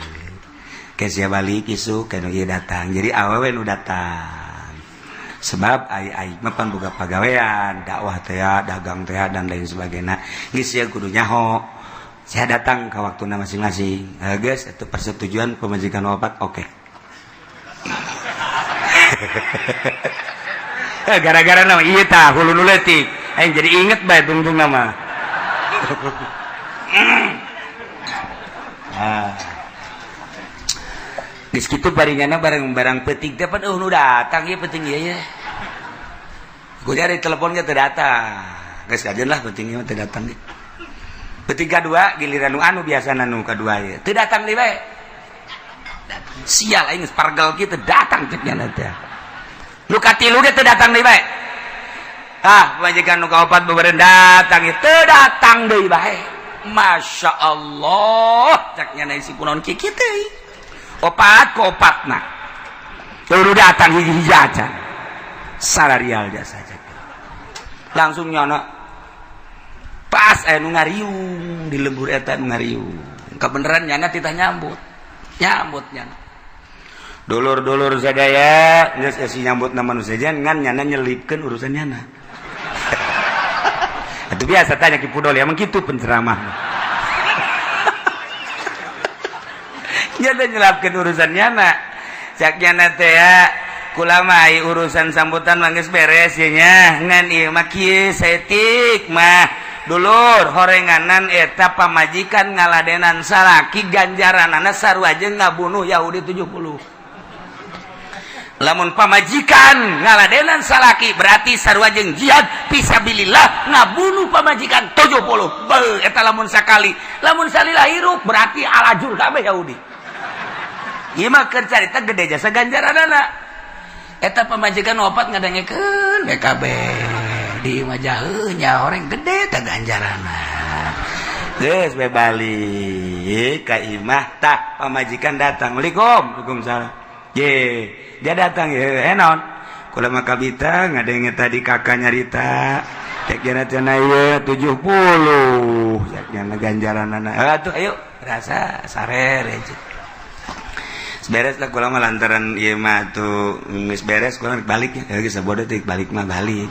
ke sia balik isuk ka nu ieu datang, jadi awewe nu datang. Sebab ai ai mah pan boga pagawean dakwah teh, dagang teh, dan lain sebagainya. Geus sia kudu nyaho saya datang ke waktuna masing-masing. Geus itu persetujuan pemajikan opat, oke. Okay. Gara-gara nama iya tah hulu nu leutik aing jadi inget bae tungtung nama. Ah. Geus kitu baringana barang-barang peuting teh pan eueuh nu datang ieu peuting ieu ye. Gua cari telepon ge teu datang. Geus kajeun lah peuting ieu teu datang ge. Peuting kadua giliran nu anu biasana nu kadua ieu. Teu datang deui bae. Datang. Sial aing geus pargel kitu datang cek nyana teh. Nu katilu ge teu datang deui bae. Ah, pamajikan nu kaopat beureun datang teu datang deui bae. Masya Allah, cek nyana si kunaon kieu teh. Opat ku opatna. Teu datang hiji-hiji acan. Salarial jasa cek. Langsung nyana pas aya nu ngariung di lembur eta nu ngariung. Kebeneran nyana titah nyambut. Nyambut nyana. Dulur-dulur sadaya geus esi nyambut nama nu sejen ngan nyana nyelipkeun urusan nyana. Itu biasa tanya Ki Pudol ya, emang kitu penceramah. Nyana nyelapkeun urusan nyana. Cak nyana teh ya, kula mah urusan sambutan mah geus beres ye nya, ngan ieu mah kieu saeutik mah. Dulur horenganan eta pamajikan ngaladenan salaki ganjaranana sarua jeung ngabunuh Yahudi 70. Lamun pamajikan ngaladenan salaki berarti sarua jeung jihad fisabilillah ngabunuh pamajikan 70. Beuh eta lamun sakali, lamun salila hirup berarti alajur kabeh Yahudi. Ieu mah keur carita gede jasa ganjaranana. Eta pamajikan opat ngadengekeun we kabeh. Di imah jauhnya orang gede teh ganjaranna. Geus we balik ka imah tah pamajikan datang. Waalaikum, waalaikumsalam. Ye, dia datang ye, naon? Kula mah kabita ngadenge tadi kakak nyarita. Cek jana cenah ieu 70. Cek jana ganjaranana. Atuh ayo rasa sarere. Beres lah kula mah lantaran ieu mah atuh geus beres kula balik ya. Geus sabodo teh balik mah balik.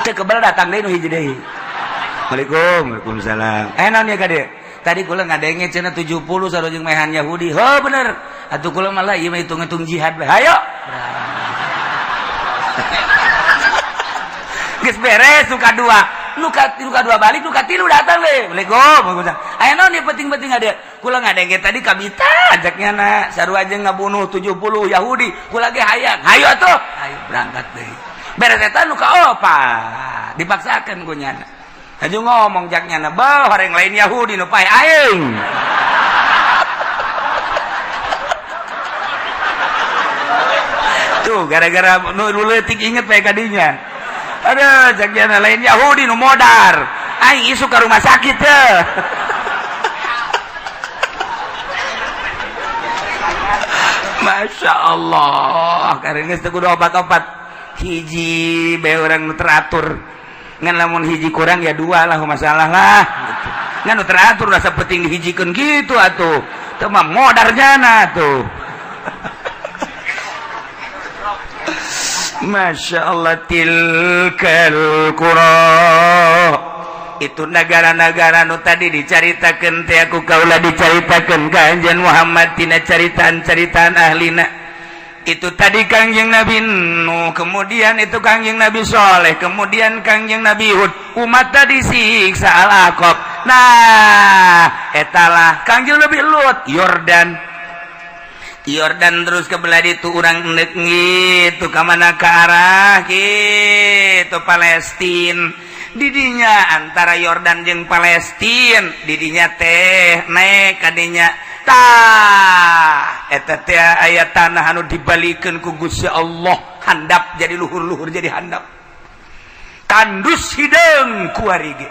Teu kebel datang deui nu hiji deui. Waalaikum, waalaikumsalam. Naon ya ka dieu? Tadi kula ngadenge cenah 70 sarua jeung maehan Yahudi. Heuh bener. Atuh kula mah lah ieu mah hitung-hitung jihad bae. Hayo. Geus beres nu kadua. Nu kadua balik, nu katilu datang deui. Waalaikum, waalaikumsalam. Aya naon ieu penting-penting ka dieu? Kula ngadenge tadi kabita ajaknya na sarua jeung ngabunuh 70 Yahudi. Kula ge hayang. Hayo atuh. Hayo berangkat deui. Beres eta nu kaopat. Dipaksakeun ku nyana. Aju ngomong jaknya na bah orang lain Yahudi nu pae aing. Tuh gara-gara nu leutik inget bae kadinya. Aduh jaknya lain Yahudi nu modar. Aing isuk ka rumah sakit teh. Masya Allah, karena geus teu kudu obat-obat. Hiji bae urang nu teratur. Ngan lamun hiji kurang ya dua lah masalah lah gitu. Ngan nu teratur rasa penting dihijikeun gitu atuh. Teu mah modar jana tuh. Masya Allah tilkal qura. Itu negara-negara nu tadi dicaritakeun teh aku kaula dicaritakeun ka Anjeun Muhammad tina caritaan-caritaan ahlina. Itu tadi Kangjeng Nabi Nuh, kemudian itu Kangjeng Nabi Soleh, kemudian Kangjeng Nabi Hud, umat tadi siksa Al-Aqab. Nah, etalah Kangjeng Nabi Lut, Yordan. Yordan terus ke belah ditu urang endek gitu ka mana ka arah gitu Palestin. Didinya antara Yordan jeung Palestin, didinya teh naik kadinya. Tah eta teh aya tanah anu dibalikeun ku Gusti Allah handap jadi luhur-luhur jadi handap. Tandus hideung kuari ge.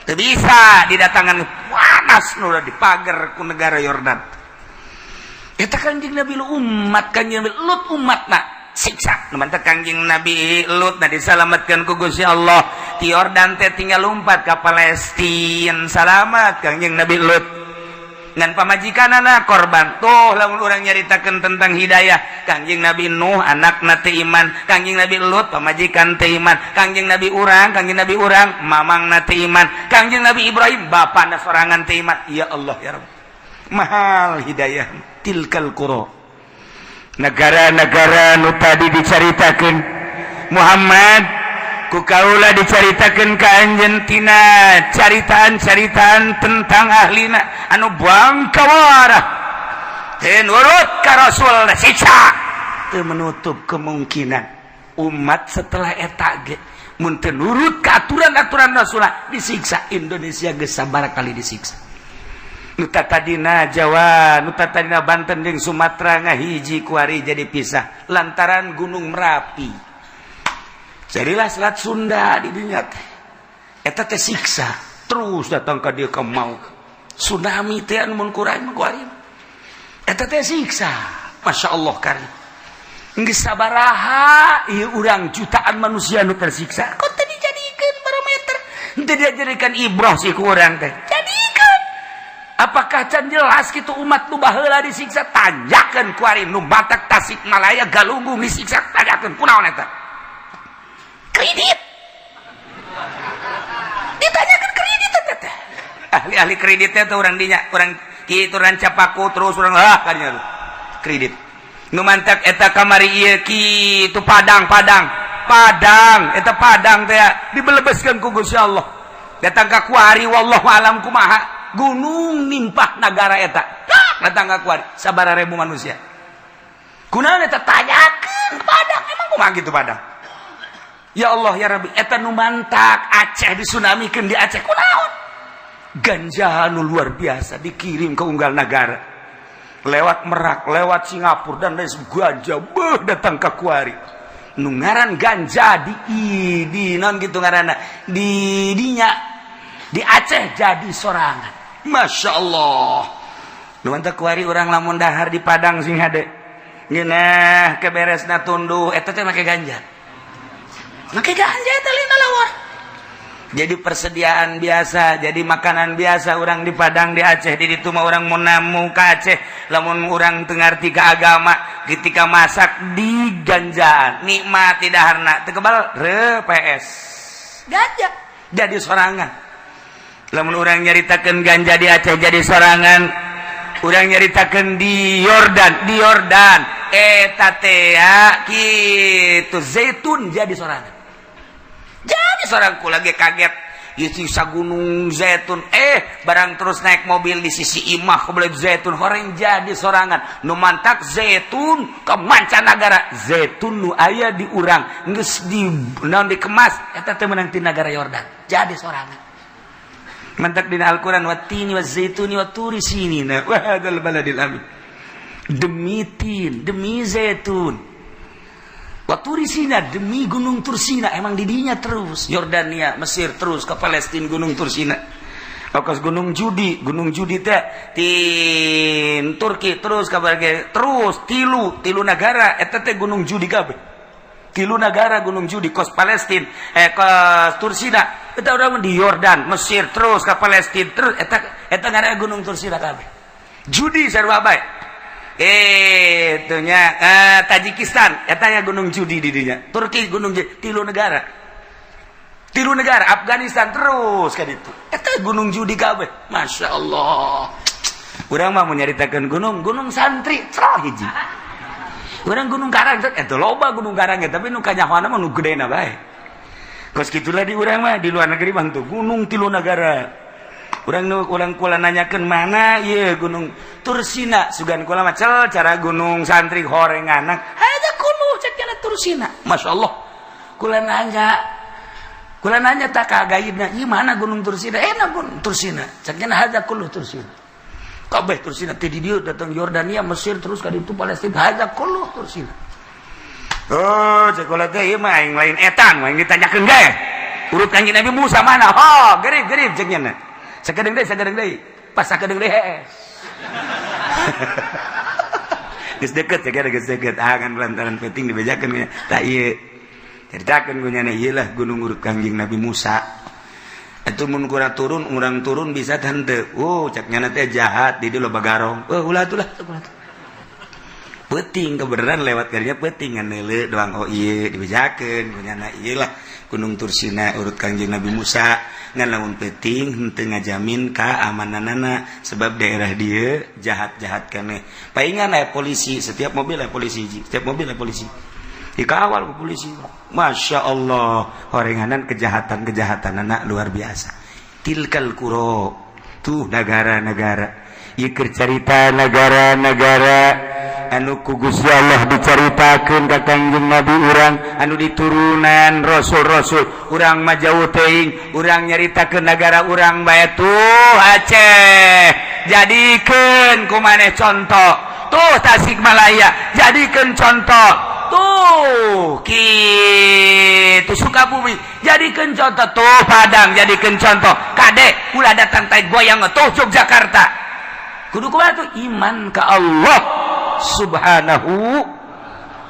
Teu bisa didatangan panas nu dipager ku negara Yordan. Eta Kangjeng Nabi Lut umat Kangjeng Nabi Lut umatna siksa. Nu mantep Kangjeng Nabi Lut na disalametkeun ku Gusti Allah. Ti Yordan teh tinggal lompat ka Palestina salamat Kangjeng Nabi Lut. Ngan pamajikanana korban. Tuh lamun urang nyaritakeun tentang hidayah Kangjeng Nabi Nuh anakna teu iman, Kangjeng Nabi Lut pamajikan teu iman, Kangjeng Nabi urang, Kangjeng Nabi urang mamangna teu iman, Kangjeng Nabi Ibrahim bapana sorangan teu iman. Ya Allah ya Rabb. Mahal hidayah tilkal qura. Negara-negara nu tadi dicaritakeun Muhammad ku kaula dicaritakeun ka anjeun tina caritaan-caritaan tentang ahlina anu bangkawarah teu nurut ka Rasul siksa. Teu menutup kemungkinan umat setelah eta ge mun teu nurut ka aturan-aturan Rasul disiksa. Indonesia geus sabaraha kali disiksa. Nu tadina Jawa, nu tadina Banten jeung Sumatera ngahiji, kuari jadi pisah lantaran Gunung Merapi. Jadilah Selat Sunda di dinya teh. Eta teh siksa terus datang ka dieu, ka mau tsunami teh anu mun kurang kuari. Eta teh siksa. Masya Allah, kari geus sabaraha ieu urang, jutaan manusia nu tersiksa, kok teu dijadikeun barometer, teu dijadikan ibroh sih ku urang teh? Jadikan. Apakah can jelas gitu umat nu baheula disiksa? Tanjakeun kuari nu Batak, Tasikmalaya, Galunggung disiksa, tanjakeun kunaon eta? Kredit ditanyakan, kredit eta teh. Ahli-ahli kredit teh urang dinya, urang kitu, Rancapaku terus urang ah kadinya tuh kredit nu mantak eta kamari ieu kitu. Padang, Padang, Padang eta, Padang teh dibelebeskeun ku Gusti Allah, datang ka kuari wallahu alam kumaha gunung nimpah nagara eta, datang ka kuari sabaraha ribu manusia. Kunaon eta? Tanyakeun Padang, emang kumaha gitu Padang? Ya Allah ya Rabbi, eta nu mantak Aceh disunamikeun di Aceh kunaon? Ganja nu luar biasa dikirim ke unggal negara lewat Merak, lewat Singapura dan lain. Ganja beuh datang ke kuari. Nu ngaran ganja di non gitu ngaranna di dinya di Aceh jadi sorangan. Masya Allah, nu mantak kuari urang lamun dahar di Padang sing hade ngeunah keberesna tunduh eta teh make ganja, make ganja eta lain lawar. Jadi persediaan biasa, jadi makanan biasa orang di Padang, di Aceh. Di itu mah orang mau namu ke Aceh, lamun orang teu ngarti ke agama, ketika masak di ganjaan nikmat tidak harna teu kebal re PS Ganja. Jadi sorangan. Lamun orang nyaritakeun ganja di Aceh jadi sorangan, urang nyaritakeun di Yordan, di Yordan eta teh kitu zaitun jadi sorangan, jadi seorang. Lagi kaget sisa gunung zaitun, barang terus naik mobil di sisi imah kebelet zaitun horeng jadi sorangan. Nu mantak zaitun ke mancanagara, zaitun nu aya di urang geus di naon dikemas eta teh meunang ti nagara Yordan, jadi sorangan. Mantak dina Al-Qur'an wattini wazaituni waturi sinina wa hadzal baladil amin, demi tin, demi zaitun, Waturisina, demi gunung Tursina. Emang didinya terus Yordania, Mesir, terus ke Palestina, gunung Tursina. Okas gunung Judi, gunung Judi teh tin Turki terus ke terus tilu tilu negara eta teh gunung Judi kabeh. Tilu negara gunung Judi, kos Palestina, ke Tursina eta urang di Yordan, Mesir, terus ke Palestina, terus eta eta ngaranna gunung Tursina kabeh. Judi sarua bae. Itunya Tajikistan eta ya Gunung Judi di dinya. Turki Gunung Judi, tilu negara. Tilu negara Afghanistan terus kan itu. Eta Gunung Judi kabeh. Masya Allah. Urang mah mau nyaritakeun gunung, gunung santri cerah hiji. Urang Gunung Karang eta loba gunung karang ya, tapi nu kanyahoana mah nu gedena bae. Kos kitulah di urang mah, di luar negeri mah tuh gunung tilu negara. Urang nu urang kula nanyakeun mana ieu gunung Tursina, sugan kula mah cel cara gunung santri horenganak. Ada kuno cek cenah Tursina. Masya Allah. Kula nanya, kula nanya tak ka gaibna, ieu mana gunung Tursina? Enak gunung Tursina. Cek cenah hadza kullu Tursina. Kabeh Tursina teh di dieu datang Yordania, Mesir, terus ka ditu Palestina, hadza kullu Tursina. Oh, cek kula teh ieu mah aing lain etan, aing ditanyakeun ge. Urut Kanjeng Nabi Musa mana? Oh, gerib gerib cek nya. Sakedeung deui, sakedeung deui. Pas sakedeung deui hees. Geus deket ya, geus deket. Ah kan lantaran penting dibejakeun nya. Tah ieu. Caritakeun ku nyana ieu lah gunung urut Kanjeng Nabi Musa. Atuh mun kurang turun, urang turun bisa tante. Oh, cek nyana teh jahat di dieu loba garong. Oh, ulah atuh lah, ulah tuh. Peuting kebenaran lewat karinya peuting ngan neuleu doang. Oh ieu dibejakeun ku nyana ieu lah Gunung Tursina urut Kanjeng Nabi Musa. Ngan lamun peuting henteu ngajamin keamananana sebab daerah dia jahat-jahat keneh. Paingan aya polisi, setiap mobil aya polisi hiji, setiap mobil aya polisi, dikawal ku polisi. Masya Allah, horenganan kejahatan-kejahatan anak luar biasa. Tilkal qura, tuh negara-negara ieu keur carita negara-negara anu ku Gusti Allah dicaritakeun ka Kangjeng Nabi urang anu diturunan rasul-rasul. Urang mah jauh teuing, urang nyaritakeun negara urang bae tuh Aceh. Jadikeun ku maneh contoh. Tuh Tasikmalaya, jadikeun contoh. Tuh kitu Sukabumi, jadikeun contoh. Tuh Padang, jadikeun contoh. Kade ulah datang tai goyang. Tuh Yogyakarta. Kudu kumaha tuh? Iman ka Allah Subhanahu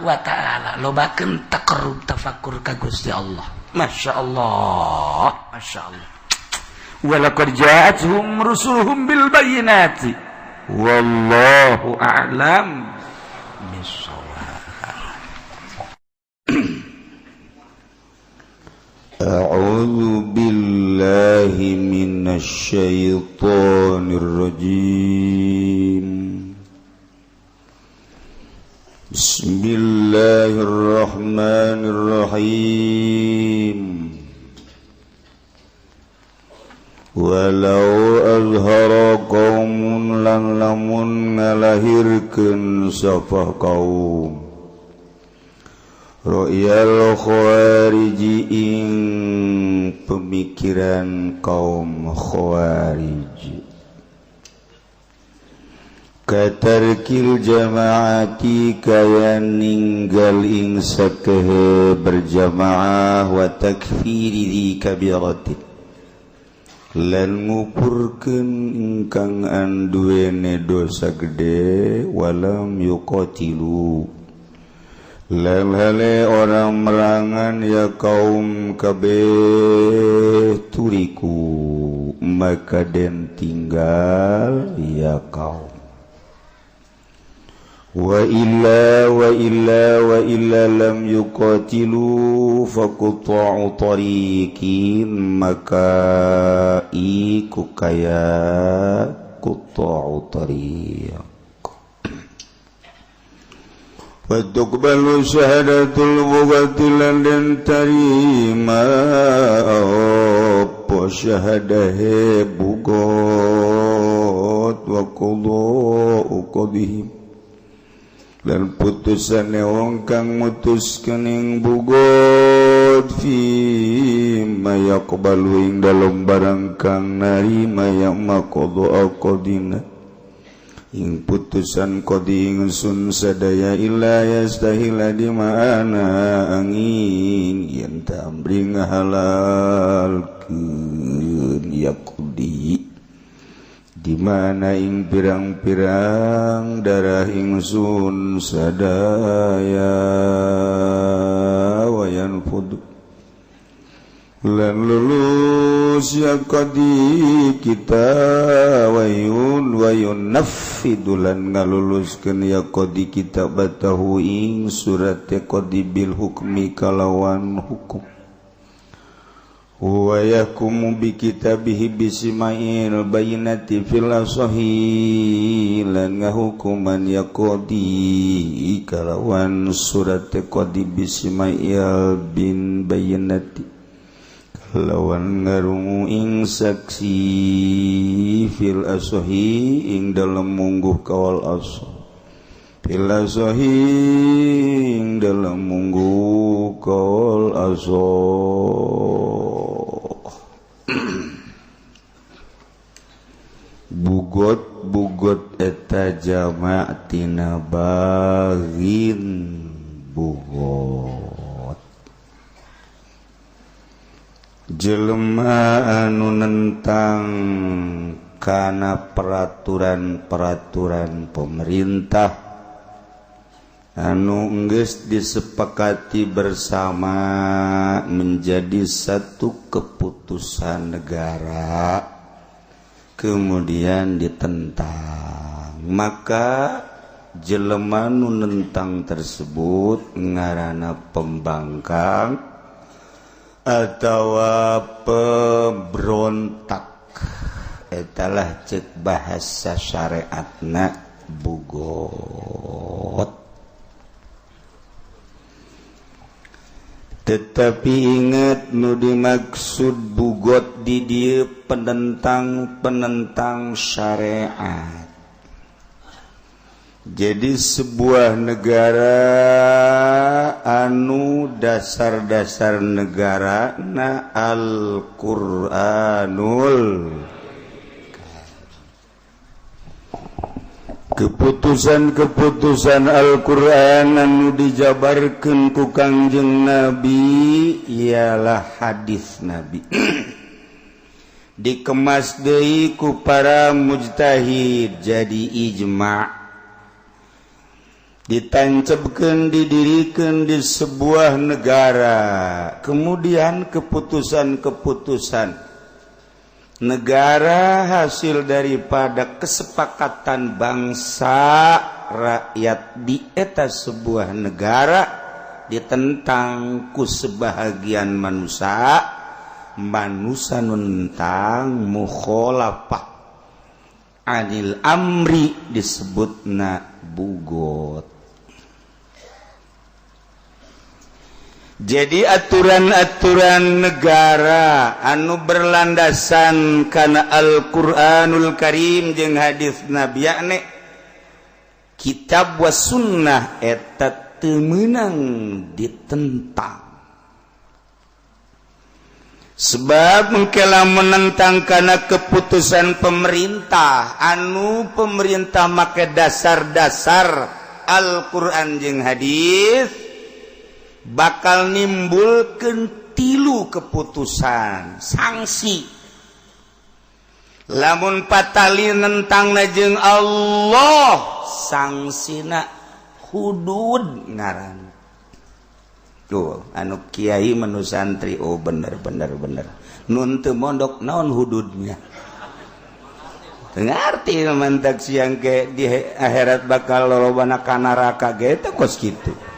wa ta'ala, lobakeun taqarrub tafakur ka Gusti Allah. Masya Allah, Masya Allah. Walaqad ja'atuhum rusuluhum bil bayyinati wallahu a'lam bissawab. أعوذ بالله من الشيطان الرجيم. بسم الله الرحمن الرحيم. Walau azhara qaumun lan lamun ngalahirkeun sapa kaum royal khawariji ing pemikiran kaum khawarij, katarkil jamaati kaya ninggal ing sakehe berjamaah, wa takfiri di kabiratin lan ngupurkeun ingkang anduwene dosa gede, walam yuqatilu lan hale orang merangan ya kaum kabeh, turiku maka den tinggal ya kaum. Wa illa wa illa wa illa lam yuqatilu faqta'u tariqin maka iku kaya qta'u tariq. Fatuqbalu syahadatul bughati lan den tarima apa syahadahe bugot, wa qada'u qadihim dan putusane wong kang mutuskeun ing bugot, fi ma yaqbalu ing dalem barang kang narima ya maqadha qadina ing putusan qadi ingsun sadaya, illa yastahila di mana angin yen tamri ngahalalkeun ya qadi di mana ing pirang-pirang darah ingsun sadaya, wayan fudu lan lulus ya qadi kita, wayun wayun nafidu lan ngaluluskeun ya qadi kita batahu ing surat qadi bil hukmi kalawan hukum, wa yahkumu bi kitabihi bisima'il bayinati fil asahi lan ngahukuman ya qadi kalawan surat qadi bisima'il bin bayinati lawan ngarungu ing saksi fil asahi ing dalem mungguh kawal asah, fil asahi ing dalem mungguh kawal asah. Bugot bugot eta jama' tina bagin bugot jelema anu nentang kana peraturan-peraturan pemerintah anu enggeus disepakati bersama menjadi satu keputusan negara kemudian ditentang, maka jelema nu nentang tersebut ngaranna pembangkang atawa pemberontak. Etalah cek bahasa syariatna bugot. Tetapi ingat nu dimaksud bugot di dieu penentang-penentang syariat. Jadi sebuah negara anu dasar-dasar negara na Al-Qur'anul. Keputusan-keputusan Al-Qur'an anu dijabarkeun ku Kangjeng Nabi ialah hadis Nabi, dikemas deui ku para mujtahid jadi ijma, ditancapkan, didirikan di sebuah negara. Kemudian keputusan-keputusan negara hasil daripada kesepakatan bangsa rakyat di eta sebuah negara ditentang ku sebahagian manusia, manusia nentang mukholafah anil amri disebutna bugot. Jadi aturan-aturan negara anu berlandasan karena Al-Qur'anul Karim jeung hadis Nabi, yakni kitab wa sunnah, eta teu meunang ditentang, sebab mengkela menentang karena keputusan pemerintah anu pemerintah make dasar-dasar Al-Qur'an jeung hadis bakal nimbulkan tilu keputusan sanksi. Lamun patali nentang jeung Allah, sangsina hudud ngaran. Tuh anu kiai menu santri, oh bener bener bener. Nun teu mondok, naon hududnya? Teu ngarti. Mantak siang ke di akhirat bakal lolobana ka neraka ge teh kos kitu.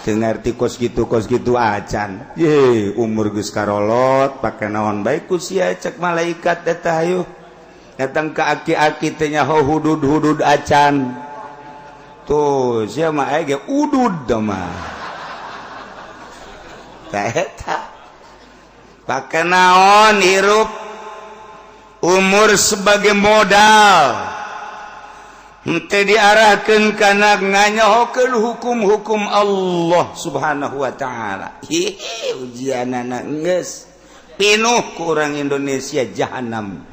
Teu ngarti kos kitu, kos kitu acan. Ye, umur geus karolot, pake naon bae ku sia? Cek malaikat eta, hayu datang ke aki-aki teh nyaho hudud-hudud acan. Tuh sia mah aya ge udud mah. Tah eta pake naon hirup? Umur sebagai modal henteu diarahkeun kana nganyahokeun hukum-hukum Allah Subhanahu wa taala. Hihi, ujianana geus pinuh ku urang Indonesia jahanam.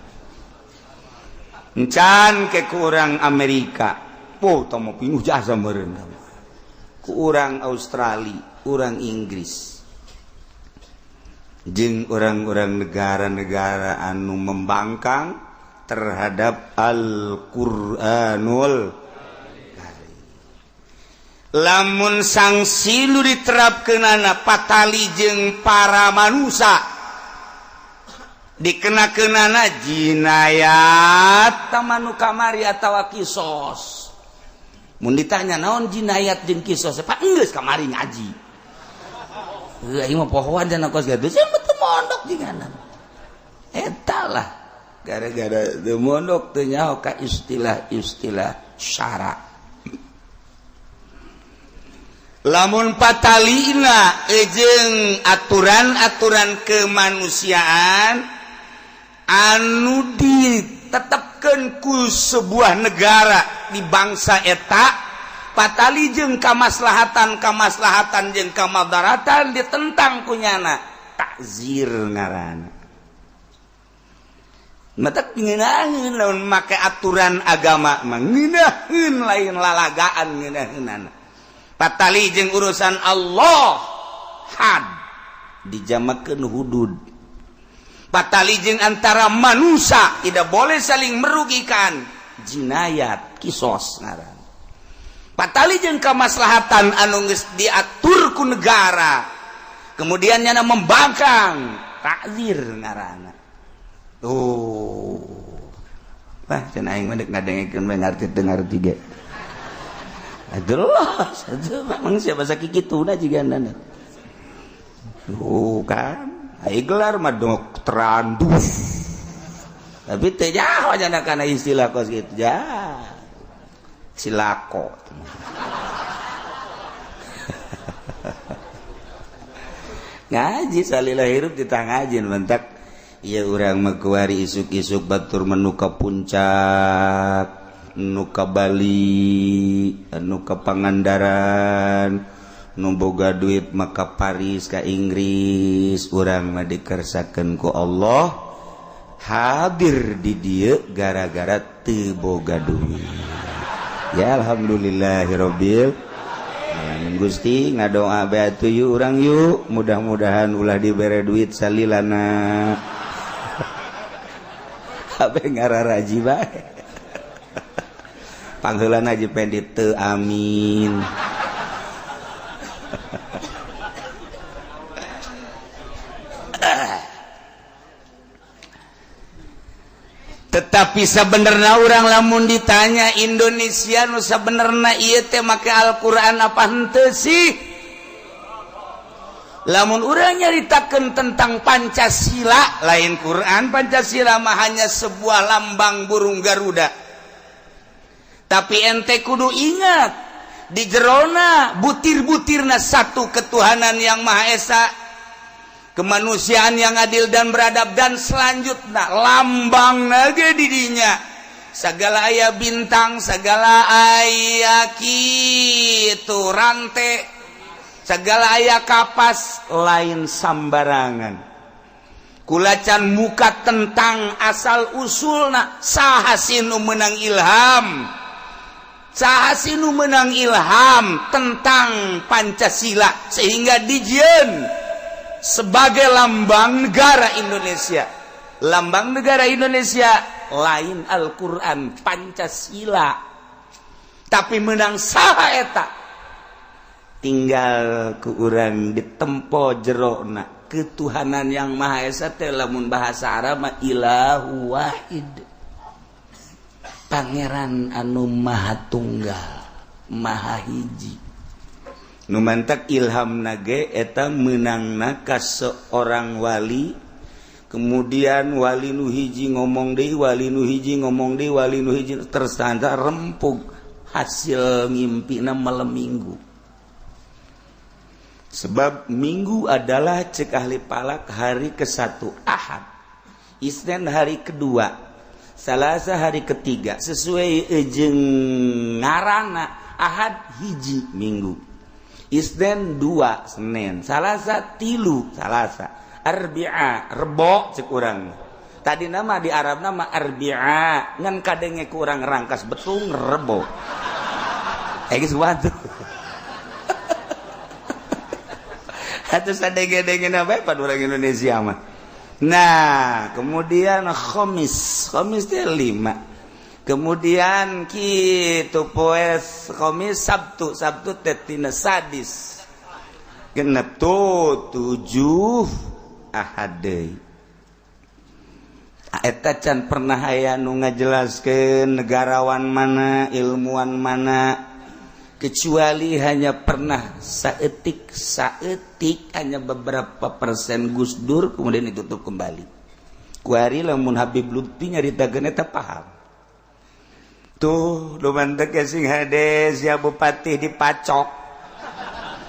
Encan ke ku urang Amerika. Oh, tong mau pinuh jasa meureun. Ku urang Australia, urang Inggris, jeung orang-orang negara-negara anu membangkang terhadap Al-Qur'anul Karim. Lamun sanksi lu diterapkeunana patali jeung para manusia, dikena-kenana jinayat tamanu kamari atawa kisos. Mun ditanya naon jinayat jeung kisos, Pak, geus kamari ngaji. Heuh, ieu mah pohoan cenah kos kitu. Sia mah teu mondok jigana. Eta lah gara-gara teu mondok teu nyaho ka istilah-istilah syara. Lamun patalina jeung aturan-aturan kemanusiaan anu ditetepkeun ku sebuah negara di bangsa eta patali jeung kamaslahatan, kamaslahatan jeung kamadaratan ditentang kunyana, takzir ngaran. Matak ngeunaheun lamun make aturan agama mah ngeunaheun, lain lalagaan ngeunaheunana. Patali jeung urusan Allah, had dijamakeun hudud. Patali jeung antara manusia tidak boleh saling merugikan, jinayat kisos ngaran. Patali jeung kamaslahatan anu geus diatur ku negara, kemudian nyana membangkang, takzir ngaranna. Tuh, wah, cenah aing mah dek ngadengekeun bae ngarti teu ngarti ge. Aduh, aduh, memang siapa bahasa kikituna jigana. Tuh kan, ai gelar mah doktorandus. Tapi teu nyaho nya kana istilah kos kitu ja. Silako. Ngaji salila hirup ditangajin mentak. Iya, urang mah kuari isuk-isuk batur menu ka Puncak, nu ka Bali, nu ka Pangandaran, nu boga duit maka Paris, ka Inggris. Urang mah dikersakeun ku Allah. Hadir di dieu gara-gara teu boga duit. Ya alhamdulillahirabbil alamin. Gusti ngadoa bae atuh yuk urang yuk, mudah-mudahan ulah dibere duit salilana. Abe ngararaji bae. Pangheulana Haji Pendi teu amin. Tetapi sebenarnya orang lamun ditanya Indonesia nu sabenerna ieu teh make Al-Qur'an apa henteu sih? Lamun urang nyaritakeun tentang Pancasila, lain Quran, Pancasila mah hanya sebuah lambang burung Garuda. Tapi ente kudu ingat di jerona butir-butirna satu ketuhanan yang Maha Esa, kemanusiaan yang adil dan beradab, dan selanjutnya lambang nage didinya segala aya bintang, segala aya kitu rante, segala aya kapas, lain sambarangan. Kulacan muka tentang asal usulna, saha sih nu menang ilham, saha sih nu menang ilham tentang Pancasila sehingga dijieun sebagai lambang negara Indonesia. Lambang negara Indonesia lain Al-Quran, Pancasila. Tapi menang saha eta? Tinggal ku urang ditempo jerona ketuhanan yang Maha Esa teh lamun bahasa Arab mah ilahu wahid, pangeran anu maha tunggal, maha hiji. Nu mantak ilham nage eta menangna ka seorang wali, kemudian wali nu hiji ngomong deui, wali nu hiji ngomong deui, wali nu hiji tersandar rempug hasil ngimpina malam minggu. Sebab minggu adalah cek ahli palak hari ke-1, Ahad, Isnin hari kedua, Salasa hari ketiga, sesuai jeung ngarana Ahad hiji minggu, Isnin 2 Senin, Salasa 3 Salasa, Arbi'a Rebo cek urang. Tadi nama di Arab nama Arbi'a, ngan kadenge ku urang rangkas betung Rebo. Geus watu. Atuh sadenge-denge bae pan urang Indonesia mah. Nah, kemudian Khamis, Khamis teh 5. Kemudian kitu poe Khamis, Sabtu, Sabtu teh tina sadis. Genep tuh 7 Ahad deui. Eta can pernah aya nu ngajelaskeun negarawan mana, ilmuwan mana, kecuali hanya pernah saeutik saeutik hanya beberapa persen Gus Dur kemudian ditutup kembali. Kuari lamun Habib Lutfi nyaritakeun eta paham. Tuh lumantek sing hade sia bupati dipacok,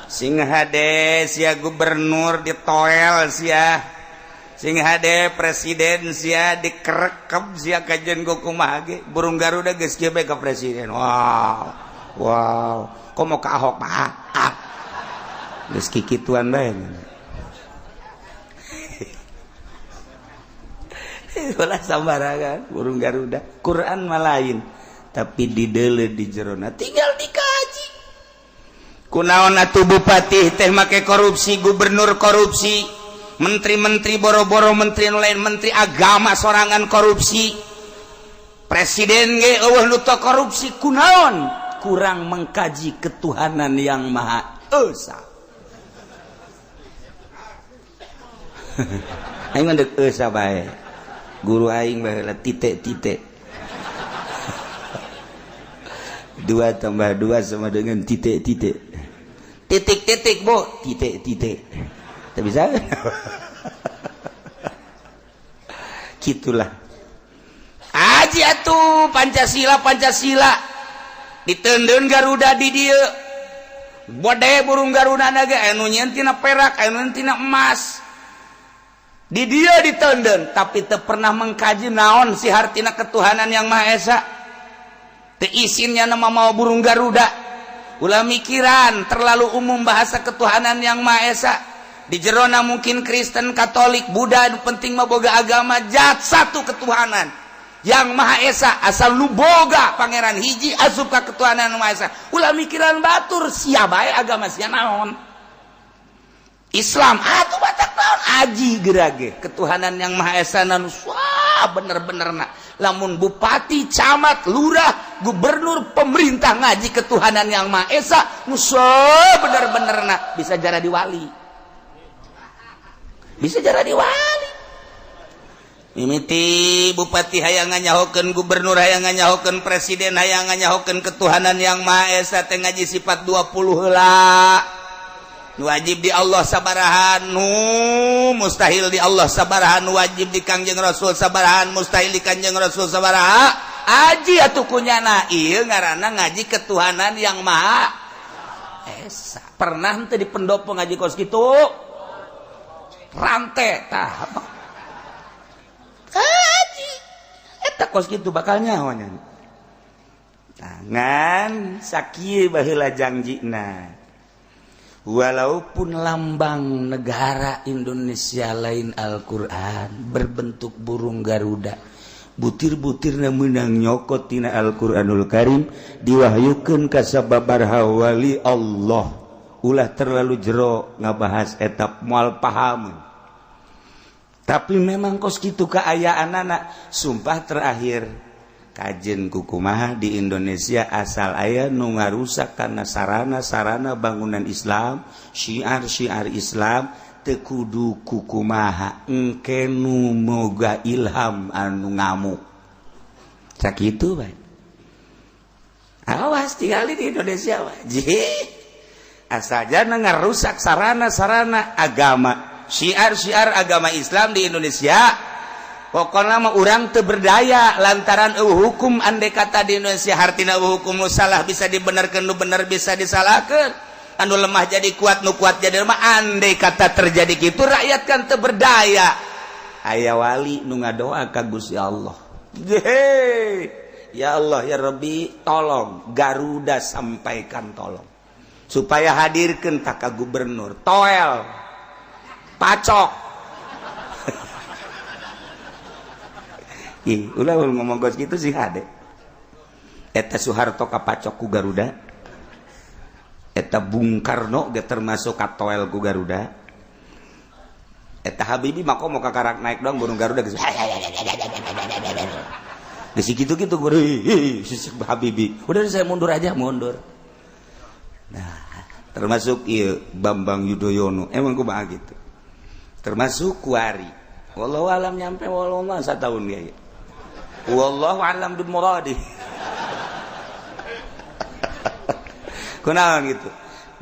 sing hade sia gubernur ditoel sia, sing hade presiden sia dikerekep sia kajian kumaha ge burung Garuda geus kieu bae ka presiden. Wow. Wow, kok mau ke Ahok mah? Ah. Geus kikituan bae. Ulah sambarangan burung Garuda. Quran mah lain, tapi dideuleu di jerona tinggal dikaji. Kunaon atuh bupati teh make korupsi, gubernur korupsi, menteri-menteri boro-boro menteri nu lain, menteri agama sorangan korupsi, presiden ge eueuh nu teu korupsi, kunaon? Kurang mengkaji ketuhanan yang Maha Esa. Aing mah deuk esa bae. Guru aing baheula titik-titik. 2 tambah 2 sama dengan titik-titik. Titik-titik, Bu, titik-titik. Teu bisa. Gitulah. Aji atuh Pancasila, Pancasila. Ditendun Garuda di dieu. Bode burung Garuda naga anu nyieun tina perak, anu tina emas. Di dieu ditendun, tapi teu pernah mengkaji naon si hartina ketuhanan yang Maha Esa. Teu isinnya nama mau burung Garuda. Ulah mikiran terlalu umum bahasa ketuhanan yang Maha Esa. Di jerona mungkin Kristen, Katolik, Buddha, nu penting mah boga agama jat satu ketuhanan yang Maha Esa. Asal nu boga pangeran hiji, asup ka ketuhanan Maha Esa. Ulah mikiran batur, sia bae agama sia naon, Islam atuh batak naon, aji gerage ketuhanan yang Maha Esa nu bener-bener. Nah, lamun bupati, camat, lurah, gubernur, pemerintah ngaji ketuhanan yang Maha Esa nu bener-bener, nah bisa jadi wali, bisa jadi wali. Mimiti bupati hayang nganyahokeun, gubernur hayang nganyahokeun, presiden hayang nganyahokeun ketuhanan yang Maha Esa teh ngaji sifat 20 heula. Wajib di Allah sabarahan, nu mustahil di Allah sabarahan, wajib di Kangjeng Rasul sabarahan, mustahil di Kanjeng Rasul sabaraha, aji atuh kunyana. Ieu ngaranna ngaji ketuhanan yang Maha Esa. Pernah henteu di pendopo ngaji kos kitu? Rante tah aji eta kos kitu bakal nyaho nya. Tangan sakieu baheula jangjina. Walaupun lambang negara Indonesia lain Al-Quran, berbentuk burung Garuda, butir-butirna menang nyokot tina Al-Quranul Karim, diwahyukeun ka sababaraha wali Allah. Ulah terlalu jero ngabahas etap, moal paham, tapi memang kos kitu keayaan anak. Sumpah terakhir, kajen kukumaha di Indonesia asal aya nu ngarusak karena sarana-sarana bangunan Islam, syiar-syiar Islam, teu kudu kukumaha, engke nu moga ilham anu ngamuk sakitu bae. Awas tinggal di Indonesia wajib asal jangan ngarusak sarana-sarana agama, syiar-syiar agama Islam di Indonesia. Pokoknya mah urang teu berdaya lantaran hukum. Andai kata di Indonesia hartina hukum, nu salah bisa dibenarkan, nu benar bisa disalahkan, anu lemah jadi kuat, nu kuat jadi lemah. Andai kata terjadi gitu, rakyat kan teu berdaya. Aya wali nu ngadoa ka Gusti Allah, "Yeay, ya Allah, ya Rabbi, tolong Garuda, sampaikan tolong supaya hadirkan tak ka gubernur, toel, pacok." Ih, ulah ngomong gos gitu sih hade. Eta Soeharto kapacok ku Garuda. Eta Bung Karno ge termasuk katoel ku Garuda. Eta Habibie mah mau kakarak naik doang burung Garuda geus. Geus kitu-kitu guru Habibie. Udah, saya mundur aja, mundur. Nah, termasuk ieu Bambang Yudhoyono emang kumaha gitu. Termasuk kuari. Wallahu alam nyampe, wallahu setahun ya. Wallahu alam bi muradi. Kunaon gitu?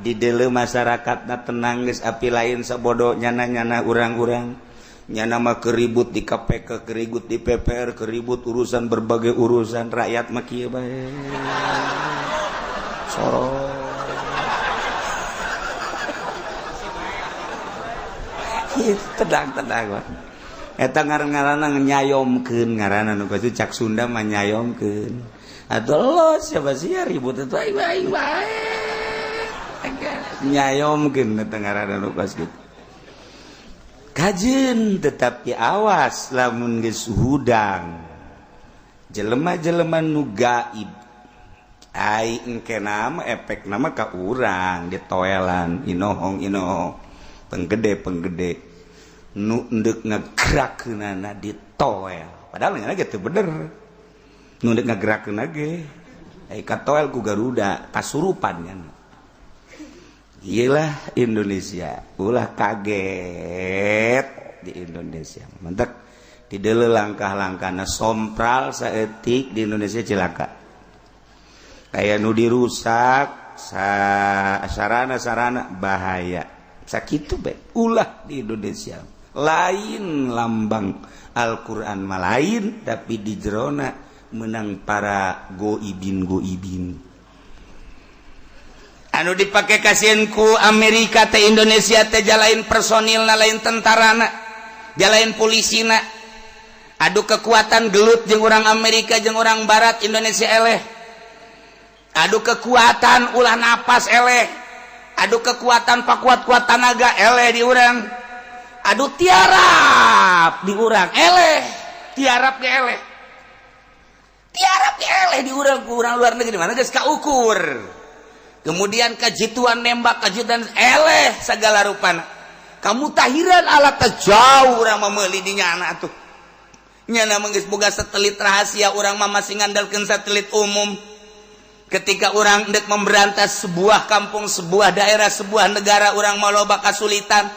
Di dele masyarakatna tenang geus api lain sabodo nyana-nyana urang-urang. Nyana mah keribut di KPK, keribut di PPR, keribut urusan berbagai urusan, rakyat mah kieu bae. Sorot. Tenang-tenang. Eta ngaran-ngaranna nyayomkeun, ngaranna nu pasti cak Sunda mah nyayomkeun. Atuh los siapa sih ya ribut itu, aing aing bae. Nyayomkeun eta ngaranna nu pas kitu. Kajeun tetapi awas lamun geus hudang. Jelema-jelema nu gaib. Ai engke nama efek nama ka urang ditoelan inohong inohong, penggede-penggede nu ndek ngagerakeunana ditoel, padahal nya ge teu bener nu ndek ngagerakeun ge ai katoel ku Garuda kasurupan nya. Iyalah Indonesia, ulah kaget di Indonesia mentek di deuleu langkah-langkahna sompral saeutik di Indonesia cilaka. Aya nu dirusak sarana-sarana, bahaya sakitu bae. Ulah di Indonesia lain lambang Al-Qur'an mah lain, tapi di jerona menang para goibin goibin anu dipake kasihan ku Amerika teh. Indonesia teh jalain personil na, lain tentarana, jalain polisina. Adu kekuatan gelut jeung orang Amerika jeung orang Barat, Indonesia eleh. Adu kekuatan ulah napas eleh. Adu kekuatan pakuat-kuat tanaga eleh di urang. Adu tiarap di urang eleh, tiarap ge eleh. Tiarap ge eleh di urang ku urang luar negeri mana geus kaukur. Kemudian kajituan nembak, kajitan eleh segala rupana. Kamu tahiran alat teh jauh urang mah meuli di nyana atuh. Nyana mah geus boga satelit rahasia, urang mah masih ngandalkeun satelit umum. Ketika orang hendak memberantas sebuah kampung, sebuah daerah, sebuah negara, orang mau loba kasulitan.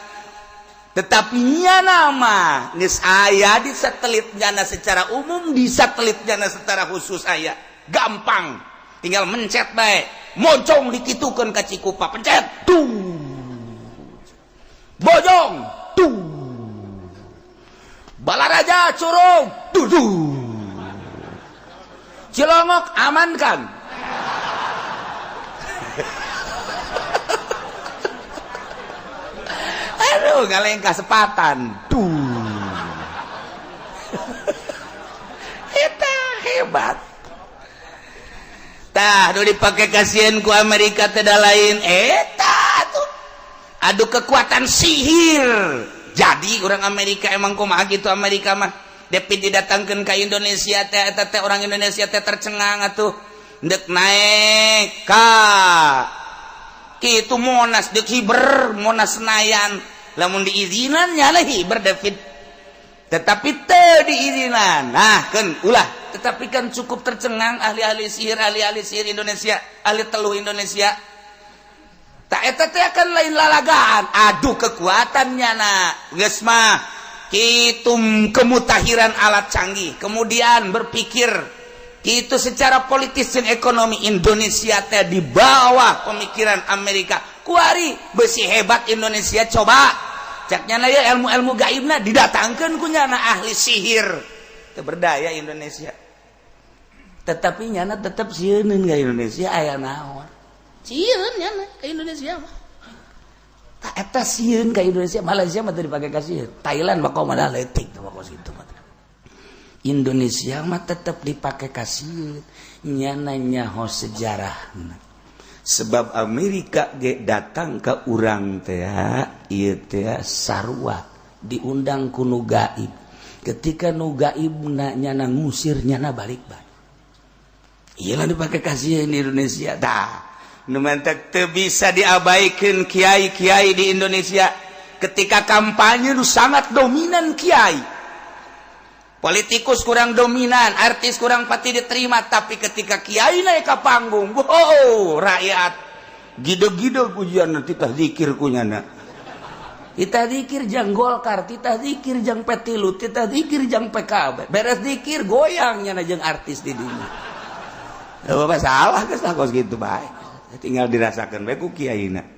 Tetapi nyana mah geus aya di satelit nyana secara umum, di satelit nyana secara khusus aya. Gampang, tinggal mencet bae. Moncong dikitukeun ka Cikupa, pencet. Tuh. Bojong, tuh. Balaraja Curug, tuh tuh. Cilongok amankan. Aduh, ngaleng kasempatan. Tuh. Eta hebat. Tah, nu dipake kasihan ku Amerika tidak lain eta tuh. Adu kekuatan sihir. Jadi orang Amerika emang kumaha gitu Amerika mah. Depi didatangkeun ka Indonesia teh eta teh orang Indonesia teh tercengang atuh. Ndek naek ka kitu Monas dek hiber Monas Senayan. Lamun diizinan nyala hiber David. Tetapi teu diizinan. Nah, kan ulah. Tetapi kan cukup tercengang ahli-ahli sihir Indonesia, ahli teluh Indonesia. Tak eta teh akan lain lalagaan. Aduh kekuatannya na. Geus mah kitu kemutahiran alat canggih. Kemudian berpikir itu secara politis dan ekonomi Indonesia teh di bawah pemikiran Amerika. Kuari besi hebat Indonesia coba. Caknya na ya ilmu-ilmu gaibna didatangkeun ku nyana ahli sihir. Teu berdaya Indonesia. Tetapi nyana tetep sieuneun ka Indonesia aya naon. Sieun nyana ka Indonesia mah. Tah eta sieun ka Indonesia, Malaysia mah teu dipake ka sieun. Thailand mah kumaha leutik teh mah kitu mah. Indonesia mah tetep dipake ka sieun. Nyana nyaho sejarahna. Sebab Amerika ge datang ke urang teh ieu teh sarua diundang ku nu gaib. Ketika nu gaibna nyana ngusir nyana balik bae. Ieu lah dipake kasieun di Indonesia tah. Nu mantak teu bisa diabaikeun kiai-kiai di Indonesia. Ketika kampanye nu sangat dominan kiai. Politikus kurang dominan, artis kurang pati diterima, tapi ketika kiai naik ke panggung, wow, rakyat gide-gide pujian titah zikir kunyana. Titah zikir jang Golkar, titah zikir jang Petilu, titah zikir jang PKB. Beres zikir goyang nyana jeung artis di dinya. Bapak salah geus lah kos kitu bae. Tinggal dirasakeun bae ku kiaina.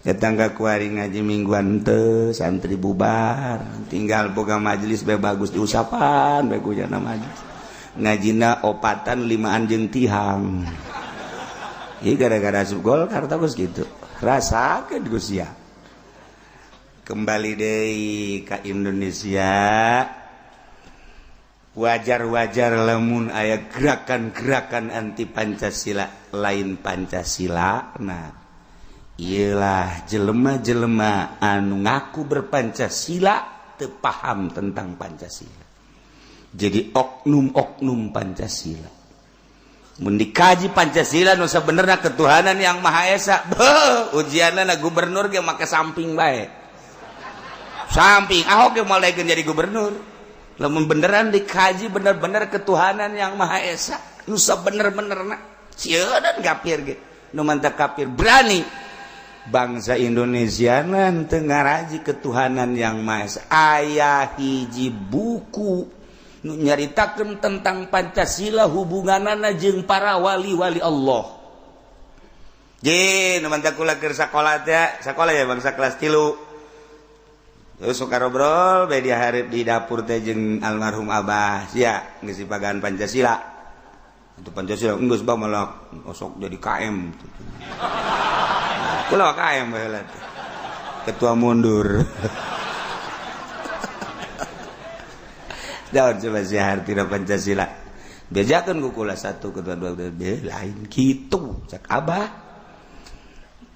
Datang ka kuari ngaji mingguan teu, santri bubar, tinggal boga majelis bae bagus diusapan bae ku jana majelis. Ngajina opatan limaan jeung tihang. Ieu gara-gara asup Golkar tah geus kitu. Rasakeun geus sia. Kembali deui ka Indonesia. Wajar-wajar lamun aya gerakan-gerakan anti Pancasila, lain Pancasila. Nah, iyalah jelema-jelema anu ngaku berpancasila teu paham tentang Pancasila. Jadi oknum-oknum Pancasila. Mun dikaji Pancasila nu sabenerna ketuhanan yang Maha Esa. Beuh, ujianna gubernur ge make samping bae. Samping Ahok ge moal jadi gubernur. Lamun beneran dikaji bener-bener ketuhanan yang Maha Esa, nu sabener-benerna sieun kafir ge. Nu mantap kafir berani. Bangsa Indonesia teu ngaraji ketuhanan yang Maha Esa. Aya hiji buku nu nyaritakeun tentang Pancasila hubunganana jeung para wali-wali Allah. Je, nu mantap kula keur sakola teh, sakola ya bangsa kelas 3. Terus suka ngobrol bae dia hareup di dapur teh jeung almarhum Abah sia geus dipagaan Pancasila. Itu Pancasila geus bah malah osok jadi KM. Kula KM baheula teh. Ketua mundur. Daun coba siar tidak Pancasila. Bejakeun ku kula 1 ketua 2 lain kitu cak Abah.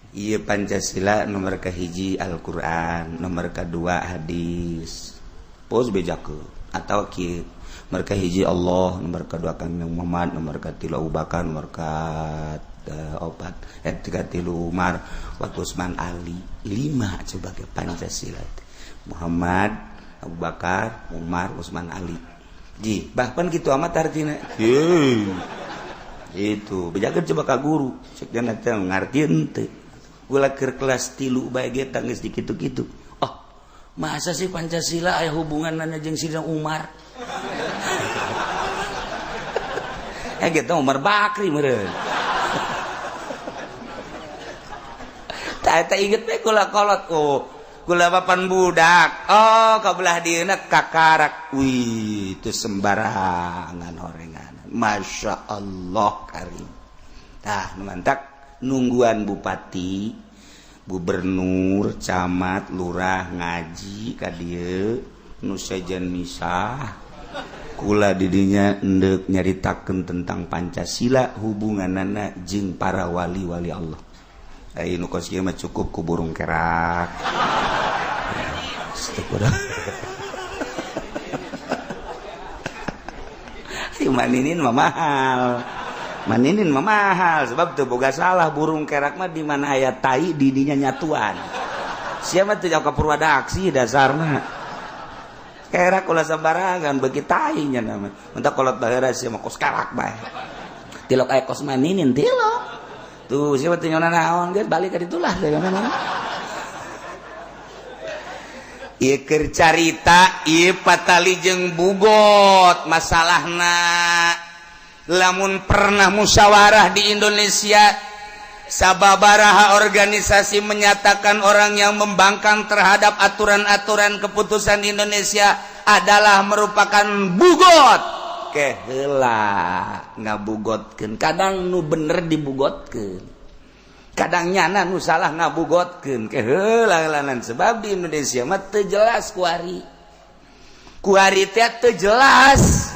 Ieu Pancasila nomor kahiji Al-Qur'an, nomor kedua hadis. Pos bejakeun atawa kieu. Nomor kahiji Allah, nomor kedua Kangjeng Muhammad, nomor katilu Abu Bakar, nomor opat, tilu Umar, wa Utsman Ali. 5 sebagai Pancasila. Muhammad, Abu Bakar, Umar, Utsman, Ali. Ji, bahkan gitu amat artinya. Itu, bejakeun coba ka guru, cek dana teh ngartieun teu. Gula keur kelas 3 bae ge tanggeus di kitu-kitu. Oh, masa sih Pancasila aya hubunganna jeung Sidang Umar? Gitu Umar Bakri meureun. Tah eta inget we kula kolot. Oh, kula papan budak. Oh, kabelah dieuna kakarak. Wih, itu sembarangan horengan. Masya Allah karim. Tah, mantak nungguan bupati, gubernur, camat, lurah ngaji ka dieu nu sejen misah. Kula didinya endek nyaritakeun tentang Pancasila hubunganana jeung para wali-wali Allah. Ai nu kos ieu mah cukup ku burung kerak. Astagfirullah. Maninin mah mahal. Maninin mah mahal sebab teu boga salah burung kerak mah di mana aya tai di dinya nyatuan. Sia mah teu jauh ka Purwadaksi dasarna. Kerak ulah sembarangan beuki tai nya nama. Mentak kolot baheura sia mah kos kerak bae. Tilok aya kos maninin tilok. Tuh sia mah teu nyaona naon geus balik ka ditulah teu nyaona. Ieu keur carita ieu patali jeung bugot masalahna. Lamun pernah musyawarah di Indonesia sababaraha organisasi menyatakan orang yang membangkang terhadap aturan-aturan keputusan Indonesia adalah merupakan bugot. Keheula ngabugotkeun, kadang nu bener dibugotkeun, kadang nyana nu salah ngabugotkeun. Keheula heulanan sebab di Indonesia mah teu jelas kuari. Kuari teh teu jelas.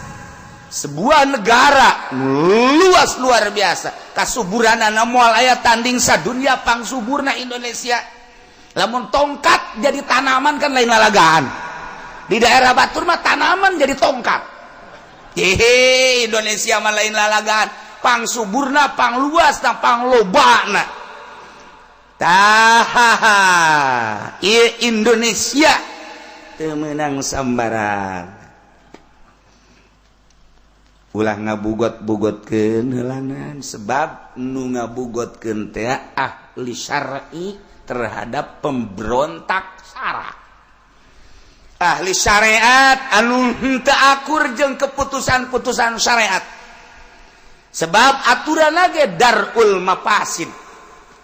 Sebuah negara luas luar biasa kasuburanana moal aya tanding sadunia pangsuburna Indonesia. Lamun tongkat jadi tanaman kan lain lalagaan. Di daerah batur mah tanaman jadi tongkat. Hehe, Indonesia mah lain lalagaan, pangsuburna pangluasna panglobana. Tah, ieu Indonesia teu meunang sambarang. Ulah ngabugot-bugotkeun heulanan sebab nu ngabugotkeun teh ahli syar'i terhadap pemberontak syara. Ahli syariat anu henteu akur jeung keputusan-putusan syariat. Sebab aturan ge darul mafasid,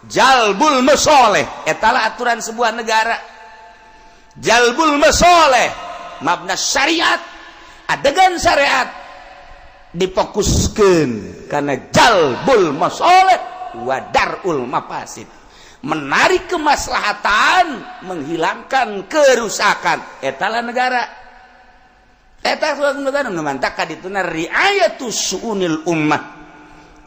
jalbul masoleh, etalah aturan sebuah negara. Jalbul masoleh mabna syariat, adegan syariat difokuskan karena jalbul masoleh wa darul mafasid, menarik kemaslahatan, menghilangkan kerusakan. Etalah negara. Eta negara nu mantak kadituna riayatus suunil ummah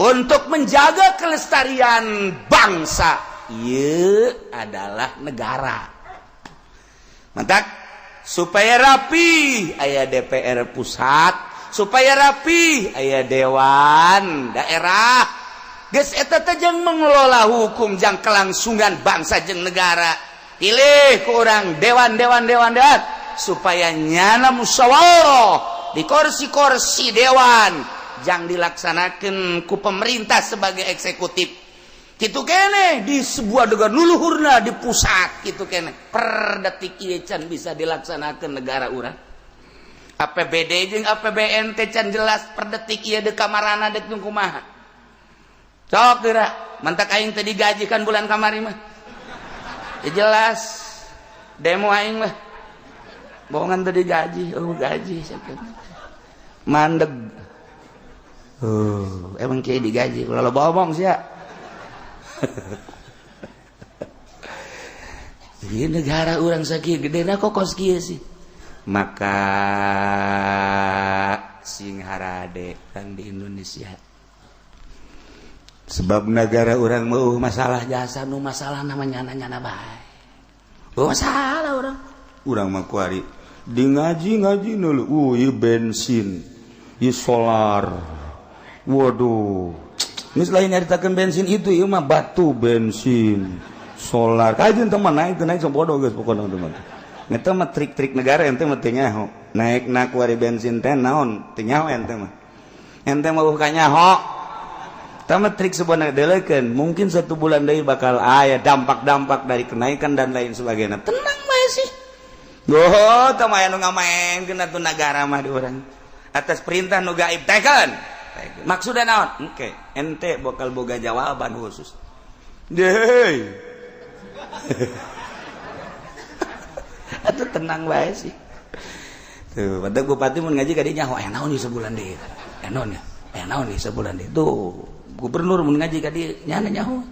untuk menjaga kelestarian bangsa. Ieu adalah negara. Mantak supaya rapi aya DPR pusat, supaya rapi aya dewan daerah. Geus eta teh jeung mengelola hukum jang kelangsungan bangsa jeung negara. Pilih ku urang dewan dewan dewan dewan supaya nyana musyawarah di kursi-kursi dewan jang dilaksanakeun ku pemerintah sebagai eksekutif. Kitu keneh di sebuah dengan luluhurna di pusat kitu keneh per detik ieu can bisa dilaksanakeun negara urang. APBD jeung APBN teh can jelas per detik ieu deuk kamarana deuk kumaha. Sok geura, mantak aing teh digaji kan bulan kamari mah. Ya jelas demo aing mah. Bohongan teh digaji, oh gaji sakit. Mandeg. Oh, emang kieu digaji, kalau bohong sia. Di negara urang sakieu gedena kok kos kieu sih. Maka sing harade kan di Indonesia. Sebab negara urang mau masalah jasa nu masalah namanya nyana bae. Oh, masalah urang. Urang mah kuari di ngaji-ngaji nulu, ieu bensin, ieu solar. Waduh. Geus lain nyaritakeun bensin itu ieu mah batu bensin, solar. Kajeun teh mah naik naik sok bodoh geus pokona teman. Eta mah trik-trik negara ente mah teu nyaho. Naik na kuari bensin teh naon? Teu nyaho ente mah. Ente mah bukan nyaho. Tama trik sebuah delekeun, mungkin satu bulan deui bakal aya dampak-dampak dari kenaikan dan lain sebagainya. Tenang bae sih. Oh, teu aya nu ngamaenkeun atuh nagara mah di urang. Atas perintah nu gaib tekeun. Maksudna naon? Engke, ente bakal boga jawaban khusus. Deui. Atuh tenang bae sih. Tuh, pada bupati mun ngaji ka dinya nyaho aya naon ieu sebulan deui. Aya naon ya? Aya naon ieu sebulan deui. Tuh, gubernur mun ngaji ka dieu nyana nyaho.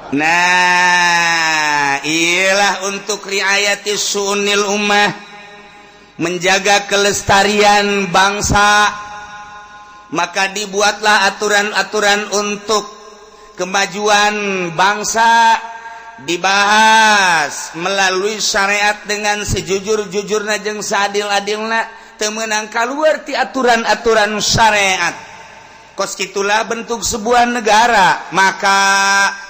Nah, iyalah untuk riayati sunil ummah, menjaga kelestarian bangsa, maka dibuatlah aturan-aturan untuk kemajuan bangsa, dibahas melalui syariat dengan sejujur-jujurna jeung seadil-adilna, teu meunang kaluar ti aturan-aturan syariat. Kos kitulah bentuk sebuah negara. Maka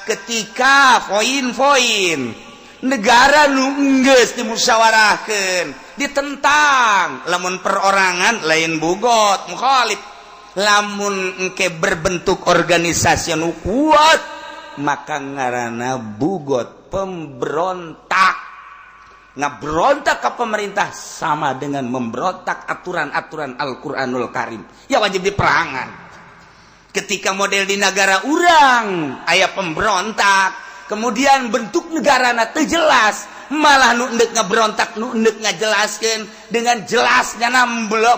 ketika poin-poin negara nu geus dimusyawarahkeun, ditentang, lamun perorangan lain bugot mukhalif, lamun engke berbentuk organisasi nu kuat maka ngaranna bugot, pemberontak. Ngaberontak ke pemerintah sama dengan memberontak aturan-aturan Al-Qur'anul Karim, ya wajib diperangan. Ketika model di negara urang aya pemberontak, kemudian bentuk negara na teu jelas, malah nu endek ngaberontak nu endek ngajelaskeun dengan jelasnya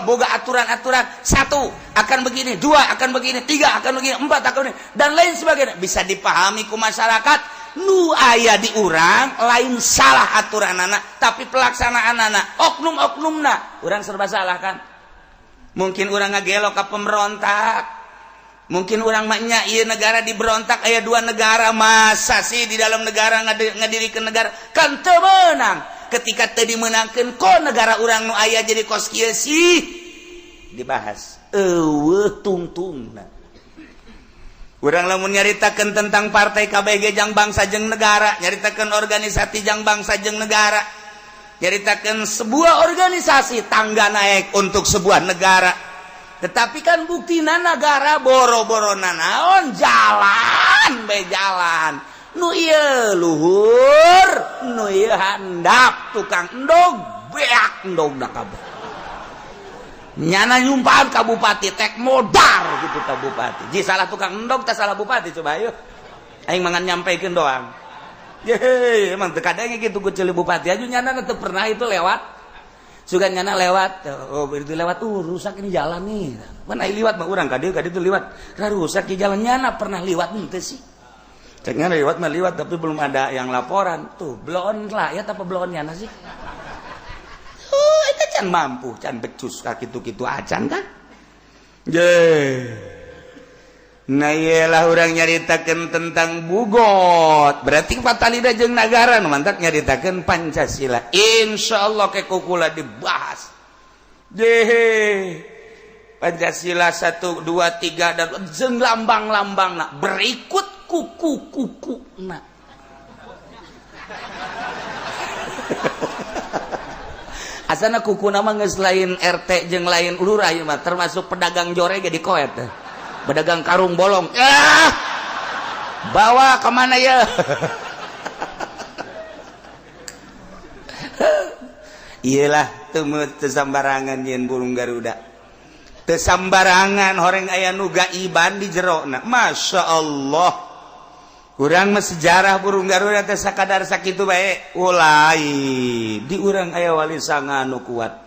boga aturan-aturan, satu akan begini, dua akan begini, tiga akan begini, empat akan begini, dan lain sebagainya, bisa dipahami ku masyarakat. Nu aya di urang lain salah aturan anak, tapi pelaksanaan anak oknum-oknumna urang serba salah kan. Mungkin urang ngagelo ka pemberontak, mungkin orang maknya iya negara diberontak, aya dua negara, masa sih di dalam negara ngadirikeun negara kan teu meunang. Ketika teu dimeunangkeun kok negara urang nu aya jadi kos kieu sih, dibahas eueuh tungtungna. Urang lamun nyaritakeun tentang partai KBG jang bangsa jeung negara, nyaritakeun organisasi jang bangsa jeung negara, nyaritakeun sebuah organisasi tangga naik untuk sebuah negara. Tetapi kan buktina negara boro-boro nanaon jalan be jalan nu ieu luhur nu ieu handap tukang endog beak endogna kabeh nyana nyumpahan ka bupati tek modar gitu ka bupati. Ji salah tukang endog teh salah bupati, coba ayo aing mangan nyampaikan doang. Yeay, emang teu kadenge kitu ku ceuli bupati aju nyana teu pernah itu lewat. Suka nyana lewat, oh itu lewat, rusak ini jalan nih. Mana liwat mah urang ka dieu itu liwat. Ra rusak di jalan nyana pernah liwat henteu sih. Cek nyana liwat mah liwat tapi belum ada yang laporan. Tuh, bloon rakyat apa bloon nyana sih? Oh, itu can mampu, can becus ka kitu-kitu acan kan. Ye. Nah iyalah urang nyaritakeun tentang bugot. Berarti patalida jeung nagara nu mantak nyaritakeun Pancasila. Insyaallah ke kukula dibahas. Jehe. Pancasila 1 2 3 dan jeung lambang-lambangna berikut kuku-kukuna. Asana kukuna mah geus lain RT jeung lain lurah ieu mah, termasuk pedagang jore ge dikoet. Pedagang karung bolong, bawa kemana ya? Iyalah teu sambarangan yen burung Garuda, teu sambarangan horeng aya nu gaiban di jerona. Masya Allah, urang mah sejarah burung Garuda teh sakadar sakitu bae. Ulai di urang aya wali sanga anu kuat,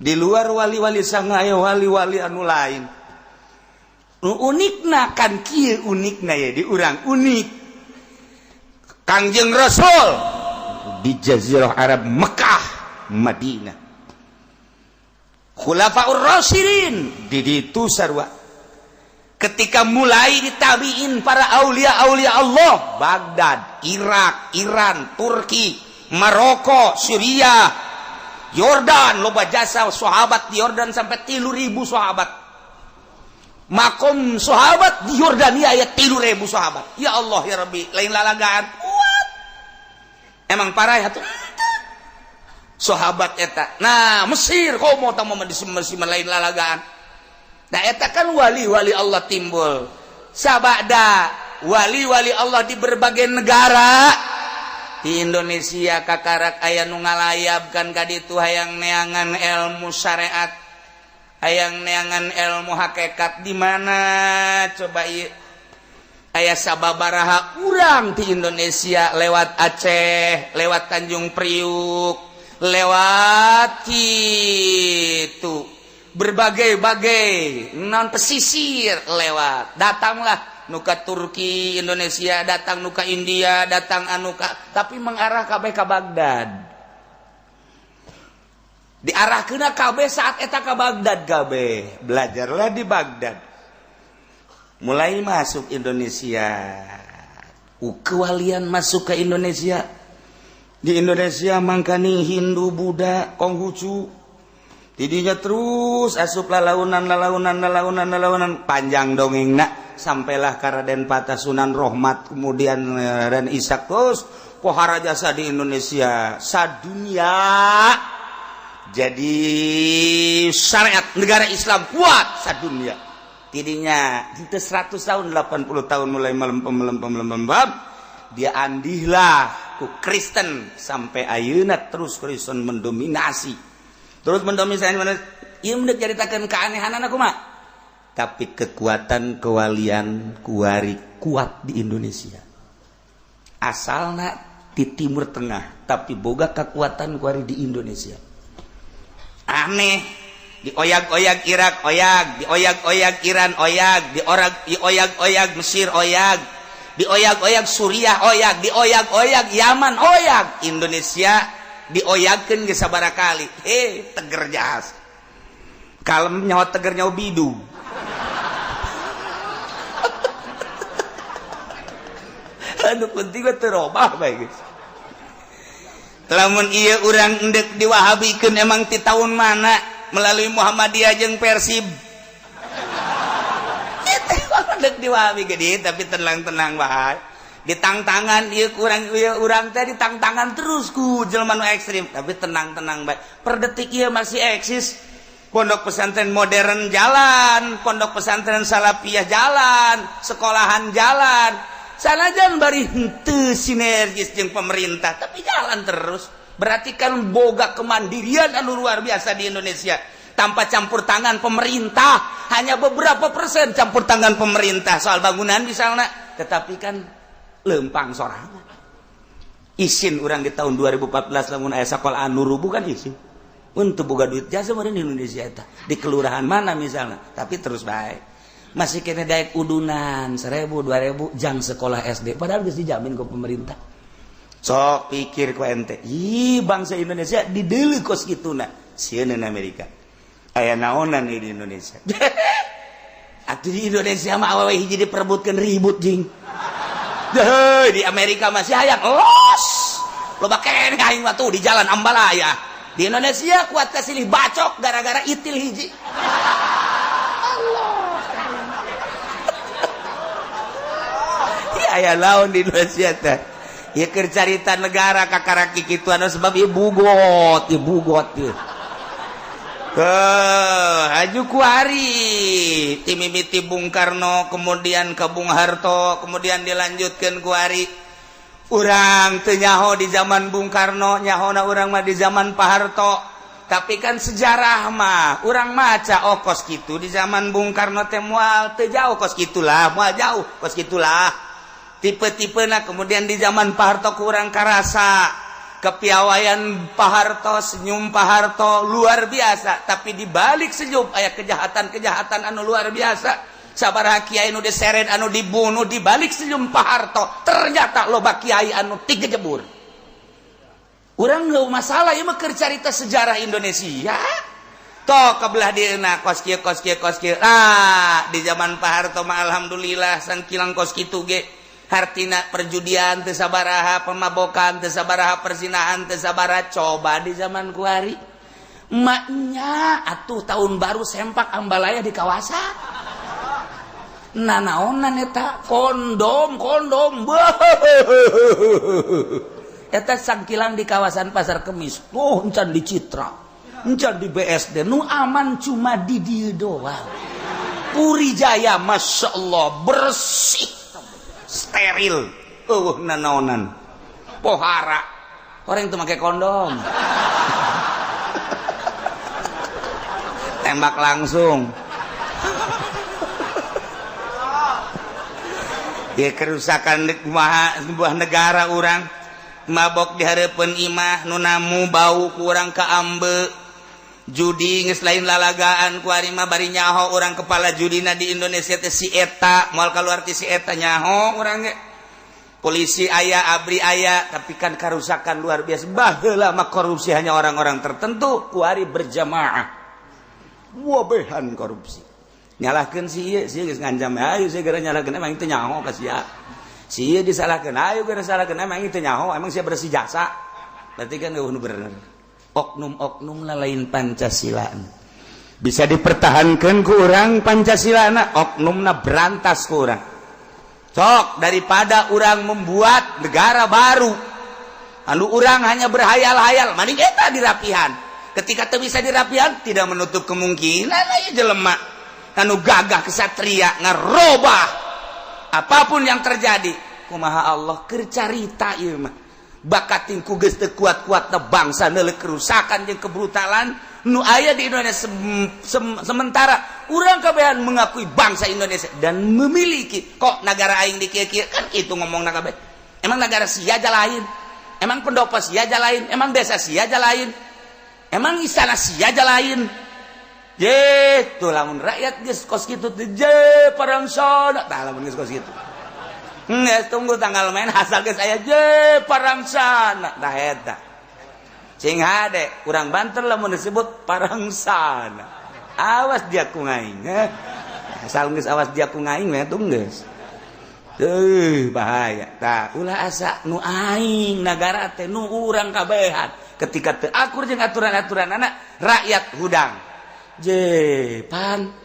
di luar wali-wali sanga aya wali-wali anu lain. Nu unikna kan kieu unikna ya di urang unik. Kangjeng Rasul di Jazirah Arab Mekah Madinah. Khulafaur Rasyidin di ditu sarua. Ketika mulai ditabiin para aulia-aulia Allah, Baghdad, Irak, Iran, Turki, Maroko, Syria, Yordan, loba jasa sahabat di Yordan sampai 3.000 sahabat. Makom sahabat di Yordania ya 3.000 sahabat. Ya Allah ya Rabbi, lain lalagaan. Kuat. Emang parah ya tuh. Sahabat eta. Nah, Mesir komo tah di Mesir lain lalagaan. Nah, eta kan wali-wali Allah timbul. Sabada wali-wali Allah di berbagai negara. Di Indonesia kakarak aya nu ngalayab kan ka ditu hayang neangan ilmu syariat, hayang neangan ilmu hakikat. Di mana coba ieu aya sababaraha urang di Indonesia lewat Aceh, lewat Tanjung Priuk, lewat itu berbagai-bagai non pesisir lewat, datanglah nuka Turki Indonesia, datang nuka India, datang anuka, tapi mengarah kabeh ka Baghdad. Diarahkeun kabeh saat eta ka Baghdad kabeh. Belajarlah di Baghdad, mulai masuk Indonesia, kewalian masuk ke Indonesia. Di Indonesia mangkani Hindu, Buddha, Konghucu tidinya terus asup lalaunan, lalaunan, lalaunan, lalaunan, panjang dongeng nak, sampailah ke Raden Patah, Sunan Rohmat, kemudian Raden Ishak, terus pohara jasa di Indonesia sadunia, jadi syariat negara Islam kuat sadunia. Tidinya itu 100 tahun, 80 tahun mulai melempem, melempem, melempem, dia andihlah ku Kristen sampai ayeuna terus Kristen mendominasi, terus mendominasi. Ieu mendek caritakeun keanehan aku mah, tapi kekuatan kewalian kuari kuat di Indonesia. Asalna di Timur Tengah, tapi boga kekuatan kuari di Indonesia. Aneh, dioyag-oyag Irak oyag, dioyag-oyag Iran oyag, diorag dioyag-oyag Mesir oyag, dioyag-oyag Suriah oyag, dioyag-oyag Yaman oyag, Indonesia dioyagkeun ge sabaraha kali, teger jas kalem, nyawa teger, nyawa bidu. Anu penting mah teu robah bae, geus. Lamun ieu urang endek diwahabikeun, emang ti tahun mana melalui Muhammadiyah jeung Persib endek diwahabi gede, tapi tenang-tenang bae. Ditangtangan ieu kurang, ieu urang teh ditangtangan terus ku jelema nu ekstrim, tapi tenang-tenang bae. Per detik ieu masih eksis pondok pesantren modern jalan, pondok pesantren salafiyah jalan, sekolahan jalan. Sanajan bari henteu sinergis jeung pemerintah, tapi jalan terus. Berarti kan boga kemandirian anu luar biasa di Indonesia tanpa campur tangan pemerintah. Hanya beberapa persen campur tangan pemerintah soal bangunan misalnya, tetapi kan lempang sorangan. Isin urang di tahun 2014 lamun aya sakola anu rubuh kan isin untuk boga duit jasa meureun di Indonesia eta di kelurahan mana misalnya, tapi terus baik masih kena daek udunan 1.000 2.000 jang sekolah SD, padahal geus dijamin ke pemerintah. Sok pikir ku ente, ih, bangsa Indonesia dideuleu kos kituna. Sieun Amerika aya naonan di Indonesia. Atuh di Indonesia mah awewe hiji diperebutkeun ribut jing. Deh, di Amerika masih hayang los loba keneh aing mah tuh di jalan Ambalaya. Di Indonesia kuat kasilih bacok gara-gara itil hiji. Allah ya, aya laun di Indonesia teh. Ieu keur carita negara kakaraki kitu anu sebab ieu bugot, ieu bugot ieu. Haju kuari timimiti Bung Karno, kemudian ke Bung Harto, kemudian dilanjutkan kuari. Urang teu nyaho di zaman Bung Karno, nyahona urang mah di zaman Pak Harto. Tapi kan sejarah mah urang maca, oh, kos kitu di zaman Bung Karno teh, moal teu jauh kos kitulah, moal jauh kos kitulah tipe-tipe. Nah, kemudian di zaman Pak Harto kurang karasa kepiawaian Pak Harto, senyum Pak Harto luar biasa, tapi di balik senyum aya kejahatan-kejahatan anu luar biasa. Sabaraha kiai anu diseret, anu dibunuh. Di balik senyum Pak Harto ternyata loba kiai anu tiga jebur. Urang nggak masalah ya mah, carita sejarah Indonesia. Tok kebelah dieuna kos kieu, kos kieu, kos kieu. Ah, di zaman Pak Harto mah alhamdulillah sangkilang kos kitu ge. Hartina perjudian teu sabaraha, pemabokan teu sabaraha, perzinahan teu sabaraha. Coba di zaman kuari. Maknya atuh tahun baru sempak ambalaya di kawasan. Nanaonan eta kondom kondom. Eta sangkilang di kawasan Pasar Kemis. Oh, encan di Citra, encan di BSD, nu aman cuma di dieu doang. Puri Jaya, Masya Allah, bersih, steril, eueuh nanaonan. Pohara orang itu pakai kondom, tembak langsung. Ya kerusakan sebuah negara orang mabok di hareupeun imah nu namu bau kurang kaambe. Judi geus lain lalagaan ku ari mah bari nyaho urang kepala judina di Indonesia teh si eta, moal kaluar ti si eta nyaho urang ge. Polisi aya, ABRI aya, tapi kan karusakan luar biasa. Baheula mah korupsi hanya orang-orang tertentu, ku ari berjamaah. Wabehan korupsi. Nyalahkeun si ieu, si ieu geus ngancam, ayo sia gara nyalahkeun emang teu nyaho ka sia. Si ieu disalahkeun, ayo gara salahkeun emang teu nyaho, emang sia bersih jasa. Berarti kan eueuh nu bener. Oknum-oknum lain Pancasila bisa dipertahankan ku urang Pancasila, oknumna berantas ku urang. Sok daripada urang membuat negara baru anu urang hanya berhayal-hayal, mending eta dirapihan. Ketika teu bisa dirapihan, tidak menutup kemungkinan aya jelema anu gagah kesatria ngarobah apapun yang terjadi. Kumaha Allah keur carita ieu mah. Bakating ku geus teu kuat-kuat na bangsa neuleuh kerusakan jeung kebrutalan nu aya di Indonesia. Sementara urang kabehan mengakui bangsa Indonesia dan memiliki kok negara aing di kieu-kieu kan kitu ngomongna kabeh. Emang negara sia aja lain, emang pendopo sia aja lain, emang desa sia aja lain, emang istana sia aja lain. Je tuh lamun rakyat geus kos kitu teh je parangsana tah lamun geus kos kitu. Nggak, tunggu tanggal main asal geus aya je parangsana tah eta. Sing hade urang Banten lamun disebut parangsana. Awas dia ku ngaing. Asal geus awas dia ku ngaing mah tunggu geus. Tuh bahaya. Tah ulah asa nu aing nagara teh nu urang kabehan. Ketika teu akur jeung aturan-aturan anak rakyat hudang. Je pan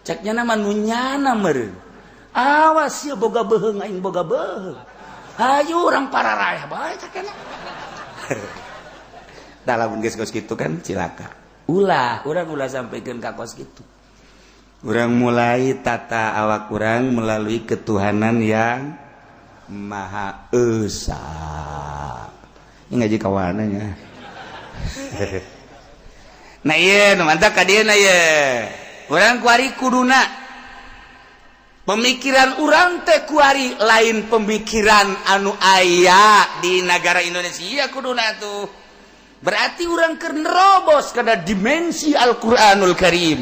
ceknya nama nu nyana meureun. Awas ya boga beuheung aing boga beuheung. Hayu urang pararayah bae cakena. Tah lamun geus kos kitu kan cilaka. Ulah, urang ulah sampaikan ka kos kitu. Urang mulai tata awak urang melalui ketuhanan yang Maha Esa. Ini ngaji kawananya. Nah ieu nu mantap ka dieu na ieu. Urang kuari kuduna pemikiran urang teh kuari lain pemikiran anu aya di negara Indonesia kuduna tuh. Berarti urang keur nerobos kana dimensi Al-Qur'anul Karim.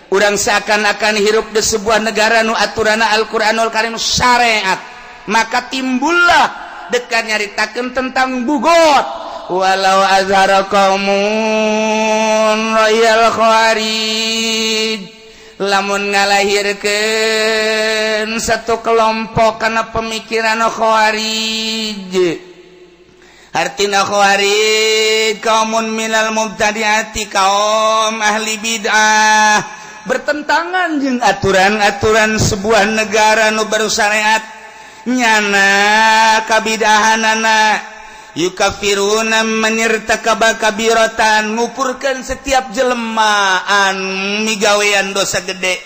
Urang seakan-akan hirup di sebuah negara nu aturana Al-Qur'anul Karim syariat. Maka timbullah dekat nyaritakeun tentang bugot. Walau azhara qaumun royal khawarij, lamun ngalahirkeun satu kelompok karena pemikiran khawarij. Artina khawarij kaumun minal mubtadiati, kaum ahli bid'ah, bertentangan jeung aturan-aturan sebuah negara nu baru syariat. Nyana kabidahanana yukafiruna man irtakaba kabiratan, ngupurkeun setiap jelema anu migawean dosa gede.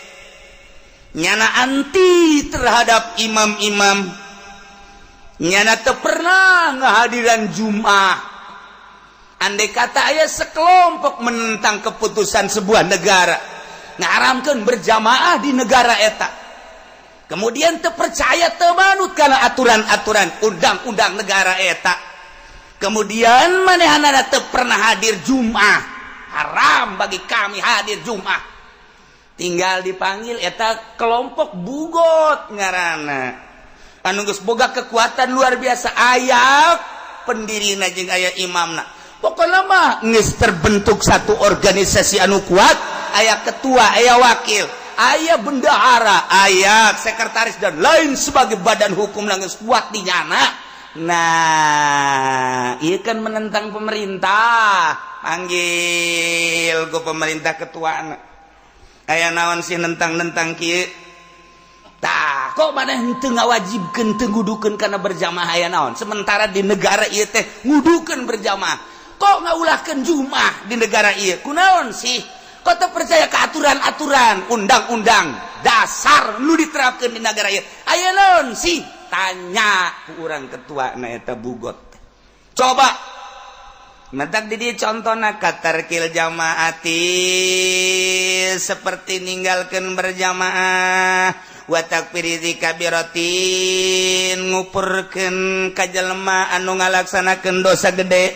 Nyana anti terhadap imam-imam, nyana teu pernah ngahadiran Jum'ah. Andai kata aya sekelompok menentang keputusan sebuah negara ngaramkeun berjamaah di negara eta, kemudian teu percaya, teu manut kana aturan-aturan undang-undang negara eta, kemudian manehanana teu pernah hadir Jum'ah, haram bagi kami hadir Jum'ah, tinggal dipanggil eta kelompok bugot ngaranna. Anu geus boga kekuatan luar biasa, aya pendirina jeung aya imamna. Pokoknya mah geus terbentuk satu organisasi anu kuat, aya ketua, aya wakil, aya bendahara, aya sekretaris, dan lain sebagai badan hukum geus kuat di nyana. Nah, iya kan menentang pemerintah, panggil ku pemerintah ketua. Aya naon sih nentang-nentang kieu? Tah, kok mana henteu ngawajibkeun, teu ngudukeun kana berjamaah, aya naon? Sementara di negara ieu teh ngudukeun berjamaah. Kok ngaulahkeun Jumat di negara ieu? Kunaon sih? Kok teu percaya ke aturan-aturan undang-undang dasar nu diterapkeun di negara ieu? Aya naon sih? Tanya ku urang ketua na eta bugot. Coba Mentak di dieu contohna katarkil jamaati, seperti ninggalkeun berjamaah, wa takfiri kabiratin, ngupurkeun ka jelema anu ngalaksanakeun dosa gede.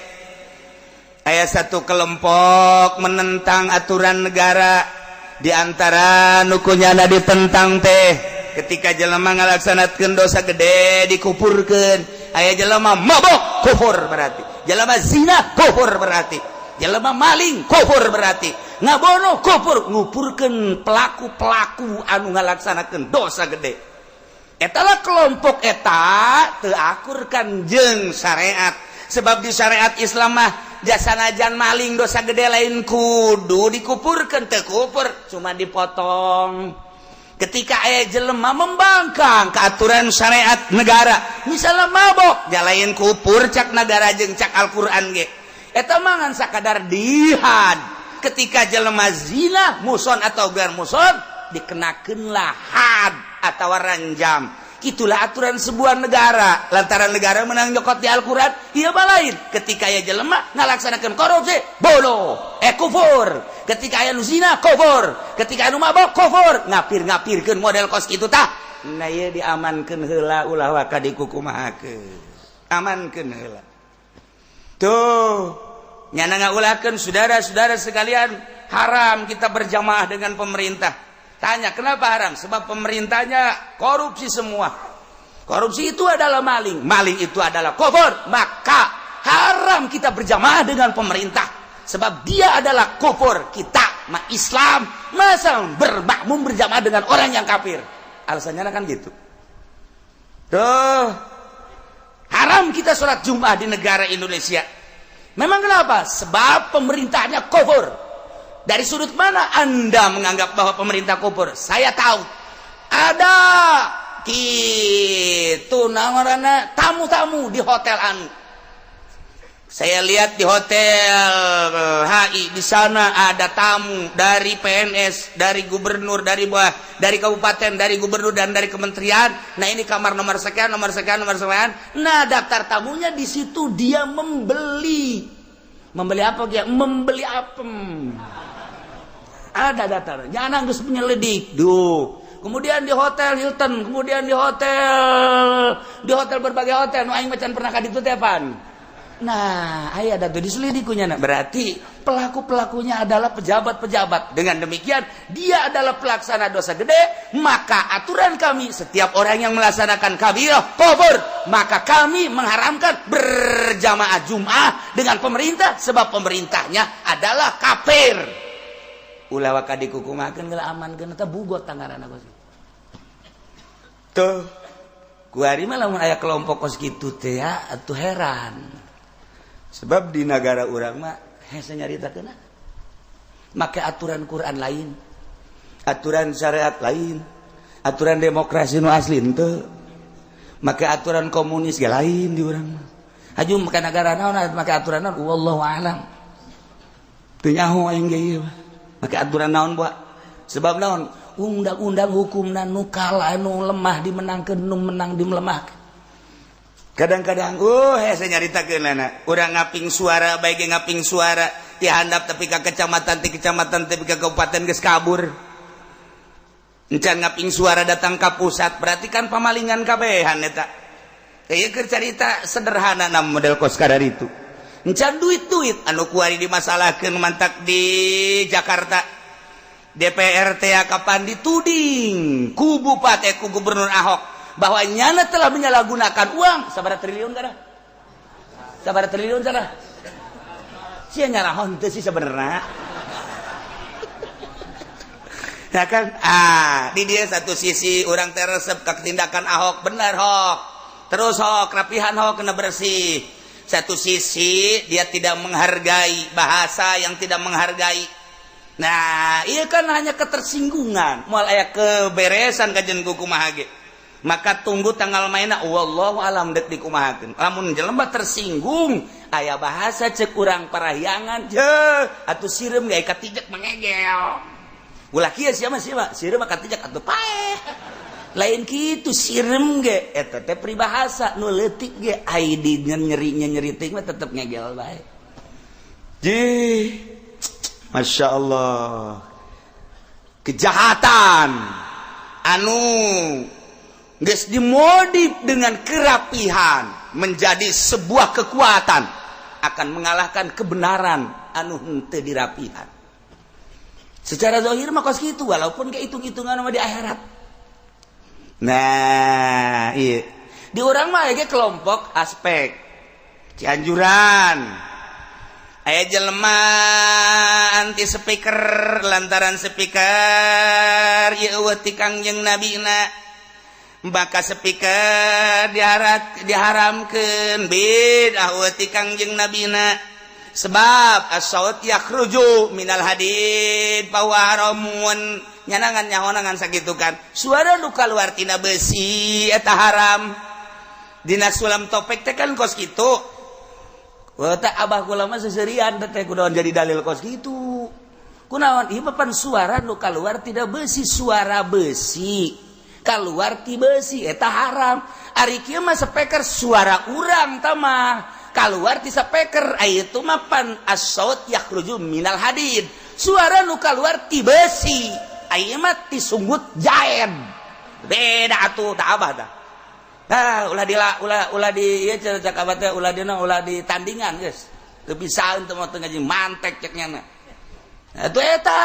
Aya satu kelompok menentang aturan negara. Di antara nu ku nyana ditentang teh, ketika jelema ngalaksanakeun dosa gede dikupurkeun. Aya jelema mabok, kufur berarti. Jelema zina, kufur berarti. Jelema maling, kufur berarti. Ngabonoh, kufur. Ngupurkeun pelaku-pelaku anu ngalaksanakeun dosa gede. Etalah kelompok eta teu akurkan jeung syariat, sebab di syariat Islam mah jasanajan maling dosa gede lain kudu dikupurkeun, teu kupur, cuma dipotong. Ketika aya jelema membangkang keaturan syariat negara, misalnya mabok, jalain kupur cak negara jeung cak Al-Qur'an ge, eta mah ngan sakadar dihad. Ketika jelema zina muhson atau ghair muhson, dikenakeunlah had atau ranjam. Itulah aturan sebuah negara, lantaran negara menang nyokot di Al-Quran. Iya, lain ketika aya jelema ngalaksanakan korupsi, bodoh, eh, kufur. Ketika aya nu zina, kufur. Ketika anu mabok, kufur. Ngapir-ngapirkeun model kos kitu tah. Nah, ieu diamankeun heula, ulah waka dikukumahakeun, amankeun heula. Tuh nyana ngaulahkeun. Saudara-saudara sekalian, haram kita berjamaah dengan pemerintah. Tanya, kenapa haram? Sebab pemerintahnya korupsi semua. Korupsi itu adalah maling. Maling itu adalah kufur. Maka haram kita berjamaah dengan pemerintah. Sebab dia adalah kufur. Kita mah Islam, masa bermakmum berjamaah dengan orang yang kafir? Alasannya kan gitu. Tuh. Haram kita sholat Jumat di negara Indonesia. Memang kenapa? Sebab pemerintahnya kufur. Dari sudut mana Anda menganggap bahwa pemerintah kufur? Saya tahu. Ada gitu namanya tamu-tamu di hotel anu. Saya lihat di hotel HI, di sana ada tamu dari PNS, dari gubernur, dari bawah, dari kabupaten, dari gubernur, dan dari kementerian. Nah, ini kamar nomor sekian, nomor sekian, nomor sekian. Nah, daftar tamunya di situ dia membeli. Membeli apa dia? Membeli apem. Ada daftar. Jangan geus penyelidik. Duh. Kemudian di hotel Hilton, kemudian di hotel berbagai hotel, nu aing macan pernah ka ditu teh pan. Nah, aya ada tuh diselidik ku nyana. Berarti pelaku-pelakunya adalah pejabat-pejabat. Dengan demikian, dia adalah pelaksana dosa gede, maka aturan kami, setiap orang yang melaksanakan kabirah kufur, maka kami mengharamkan berjamaah Jum'ah dengan pemerintah sebab pemerintahnya adalah kafir. Ulah waka dikukumakeun geula, amankeun, eta bugot tangaranna kos. Tuh. Kuari mah lamun aya kelompok kos kitu teh ya atuh heran. Sebab di negara urang mah hese nyaritakeun, make aturan Quran lain, aturan syariat lain, aturan demokrasi nu asli henteu, make aturan komunis ge lain di urang mah. Haju make negara naon, make aturan naon, wallahu a'lam. Teu nyaho aing ge ieu make aturan naon buah. Sebab naon? Undang-undang hukumna nu kalah, nu lemah dimenangkeun, nu menang dimelemahkeun. Kadang-kadang hese nyaritakeun anak urang ngaping suara baik, ngaping suara ti handap tapi ka kecamatan, ti kecamatan tapi ka kabupaten geus kabur, encan ngaping suara datang ka pusat. Berarti kan pamalingan kabehan eta. Ieu keur carita sederhana na model kos kadar itu. Encan duit-duit anu kuari dimasalahkeun mantak di Jakarta, DPR teh kapan dituding ku bupati, ku gubernur Ahok bahwa nyana telah menyalahgunakan uang sabaraha triliun, kada sabaraha triliun sana. Sia nyarahon teu sih sebenarnya. Ya kan? Ah, di dia satu sisi orang teresep ke tindakan Ahok, benar Hok. Terus Hok, rapihan Hok kena bersih. Satu sisi dia tidak menghargai bahasa yang tidak menghargai. Nah, iya kan hanya ketersinggungan, moal aya keberesan kajen ku kumaha ge. Maka tunggu tanggal mainna, wallahu alam dek dikumahakeun. Lamun jelema tersinggung, aya bahasa cek urang parahyangan, je atuh sireum ge katijek mengegel. Ulah kieu sia mah sia sireum mah katijak atuh paeh. Lain kitu sireum ge eta teh peribahasa nu leutik ge ai di nyeri teuing mah tetep ngegel bae. Jih, Masya Allah, kejahatan anu geus dimodif dengan kerapihan menjadi sebuah kekuatan akan mengalahkan kebenaran anu henteu dirapihan. Secara zahir mah kos kitu, walaupun kehitung-hitungan mah di akhirat. Nah, iya. Di urang mah ge kelompok aspek Cianjuran. Aya jelema anti speaker lantaran speaker ieu eueuh ti Kangjeng Nabina. Maka speaker diharamkeun bid'ah eueuh ti Kangjeng Nabina. Sebab as-saut yakhruju minal hadid fa huwa haramun. Nyanangan nyahonangan sakitu kan. Suara nu kaluar tina besi eta haram. Dina sulam topek teh kan kos kitu. Wah, teh abah kula mah seserian teh kunaon jadi dalil kos kitu. Kunaon ieu mah pan suara nu kaluar tina besi, suara besi kaluar ti besi eta haram. Ari kieu mah speaker suara urang tah mah keluar ti speaker, itu mah pan as-saut yakhruju minal hadid, suara nu keluar ti besi, aya mah ti sunggut jaen, beda atuh tak abah dah. Nah, ulah di ulah ulah di ieu cek abah teh ulah dina ulah di tandingan geus teu bisa teu mah teu ngaji mantek cek nyana. Nah, itu eta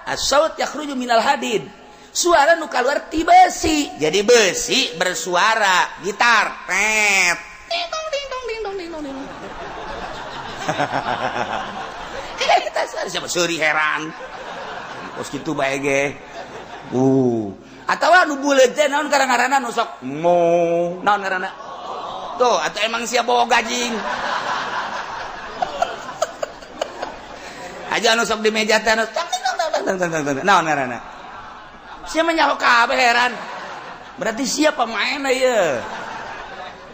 as-saut yakhruju minal hadid, suara nu keluar ti besi, jadi besi bersuara gitar tet ding dong ding dong ding dong ding dong ding. Kita siapa suri heran. Kos kitu bae ge. Atawa nu buleud teh naon ngaranna nu sok mo naon ngaranna? Tuh, atau emang sia bawa gajing. Aja nu sok di meja teh nu tang tang tang tang tang tang naon ngaranna? Sia mah nyaho kabeh heran. Berarti sia pemain ieu.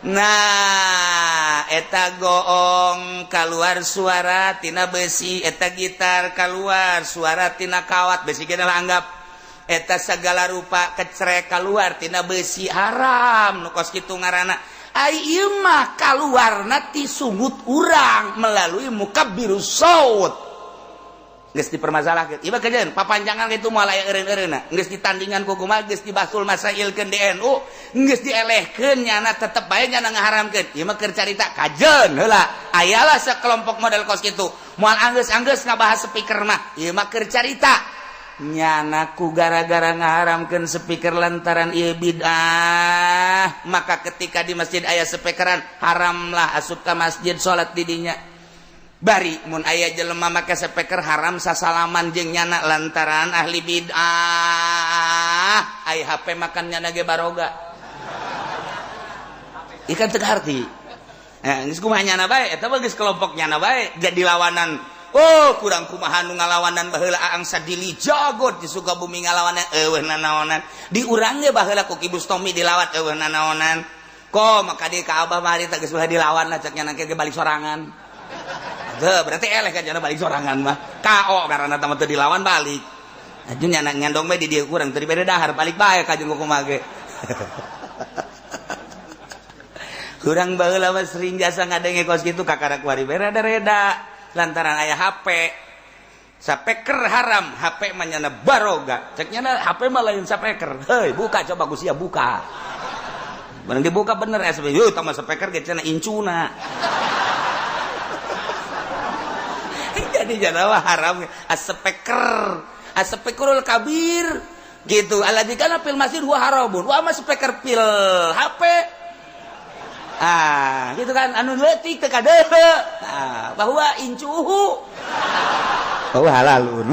Nah, eta goong keluar suara tina besi, eta gitar keluar suara tina kawat besi kita anggap eta segala rupa kecrek keluar tina besi haram nu kos kitu ngaranna. Ai ieu mah kaluarna ti sungut urang melalui mukabbirus saut. Geus dipermasalahkeun. Ieu mah kajeun papanjangan kitu moal aya eureun-eureunna. Geus ditandingan ku kumaha geus dibasul masailkeun DNU, geus dielehkeun nyana tetep bae nyana ngaharamkeun. Ieu mah keur carita kajeun heula. Ayalah sekelompok model kos kitu. Moal anggeus-anggeus ngabahas speaker mah. Ieu mah keur carita. Nyana ku gara-gara ngaharamkeun speaker lantaran ieu bid'ah, maka ketika di masjid aya speakeran haramlah asup ka masjid salat di dinya. Bari mun aya jelema make speaker haram sasalaman jeung nyana lantaran ahli bid'ah. Ai HP makan nyana ge baroga. Ikan teu harti. Geus kumaha nyana bae eta mah geus kelompok nyana bae jadi lawanan. Oh, kurang kumaha nu ngalawanan baheula Aang Sadili jagot di Sukabumi ngalawanan eueuh nanaonan. Di urang ge baheula ku Ki Bustomi dilawat eueuh nanaonan. Ko maka di ka Abah mah harita geus ulah dilawan lah cek nyana ge balik sorangan. Tuh, berarti eleh kan jana balik sorangan mah. KO karena tama teu dilawan balik. Aju nyana nyandong bae di dieu kurang teu dibere dahar balik bae ka jeung kumaha ge. Kurang baheula mah sering jasa ngadenge kos kitu kakara kuari bere reda lantaran aya HP. Sapeker haram, HP mah nyana baroga. Cek nyana HP mah lain sapeker. Heuy, buka coba ku sia buka. Barang dibuka bener SB. Yuh, tama sapeker ge cenah incuna. Jadi janawa haram as-speaker as-speakerul kabir gitu alladzi kana fil masjid huwa haramun wa ma speaker fil HP Ah, gitu kan, anu leutik teu kadeuleu. Ah, bahwa incuhu. Oh, halalun.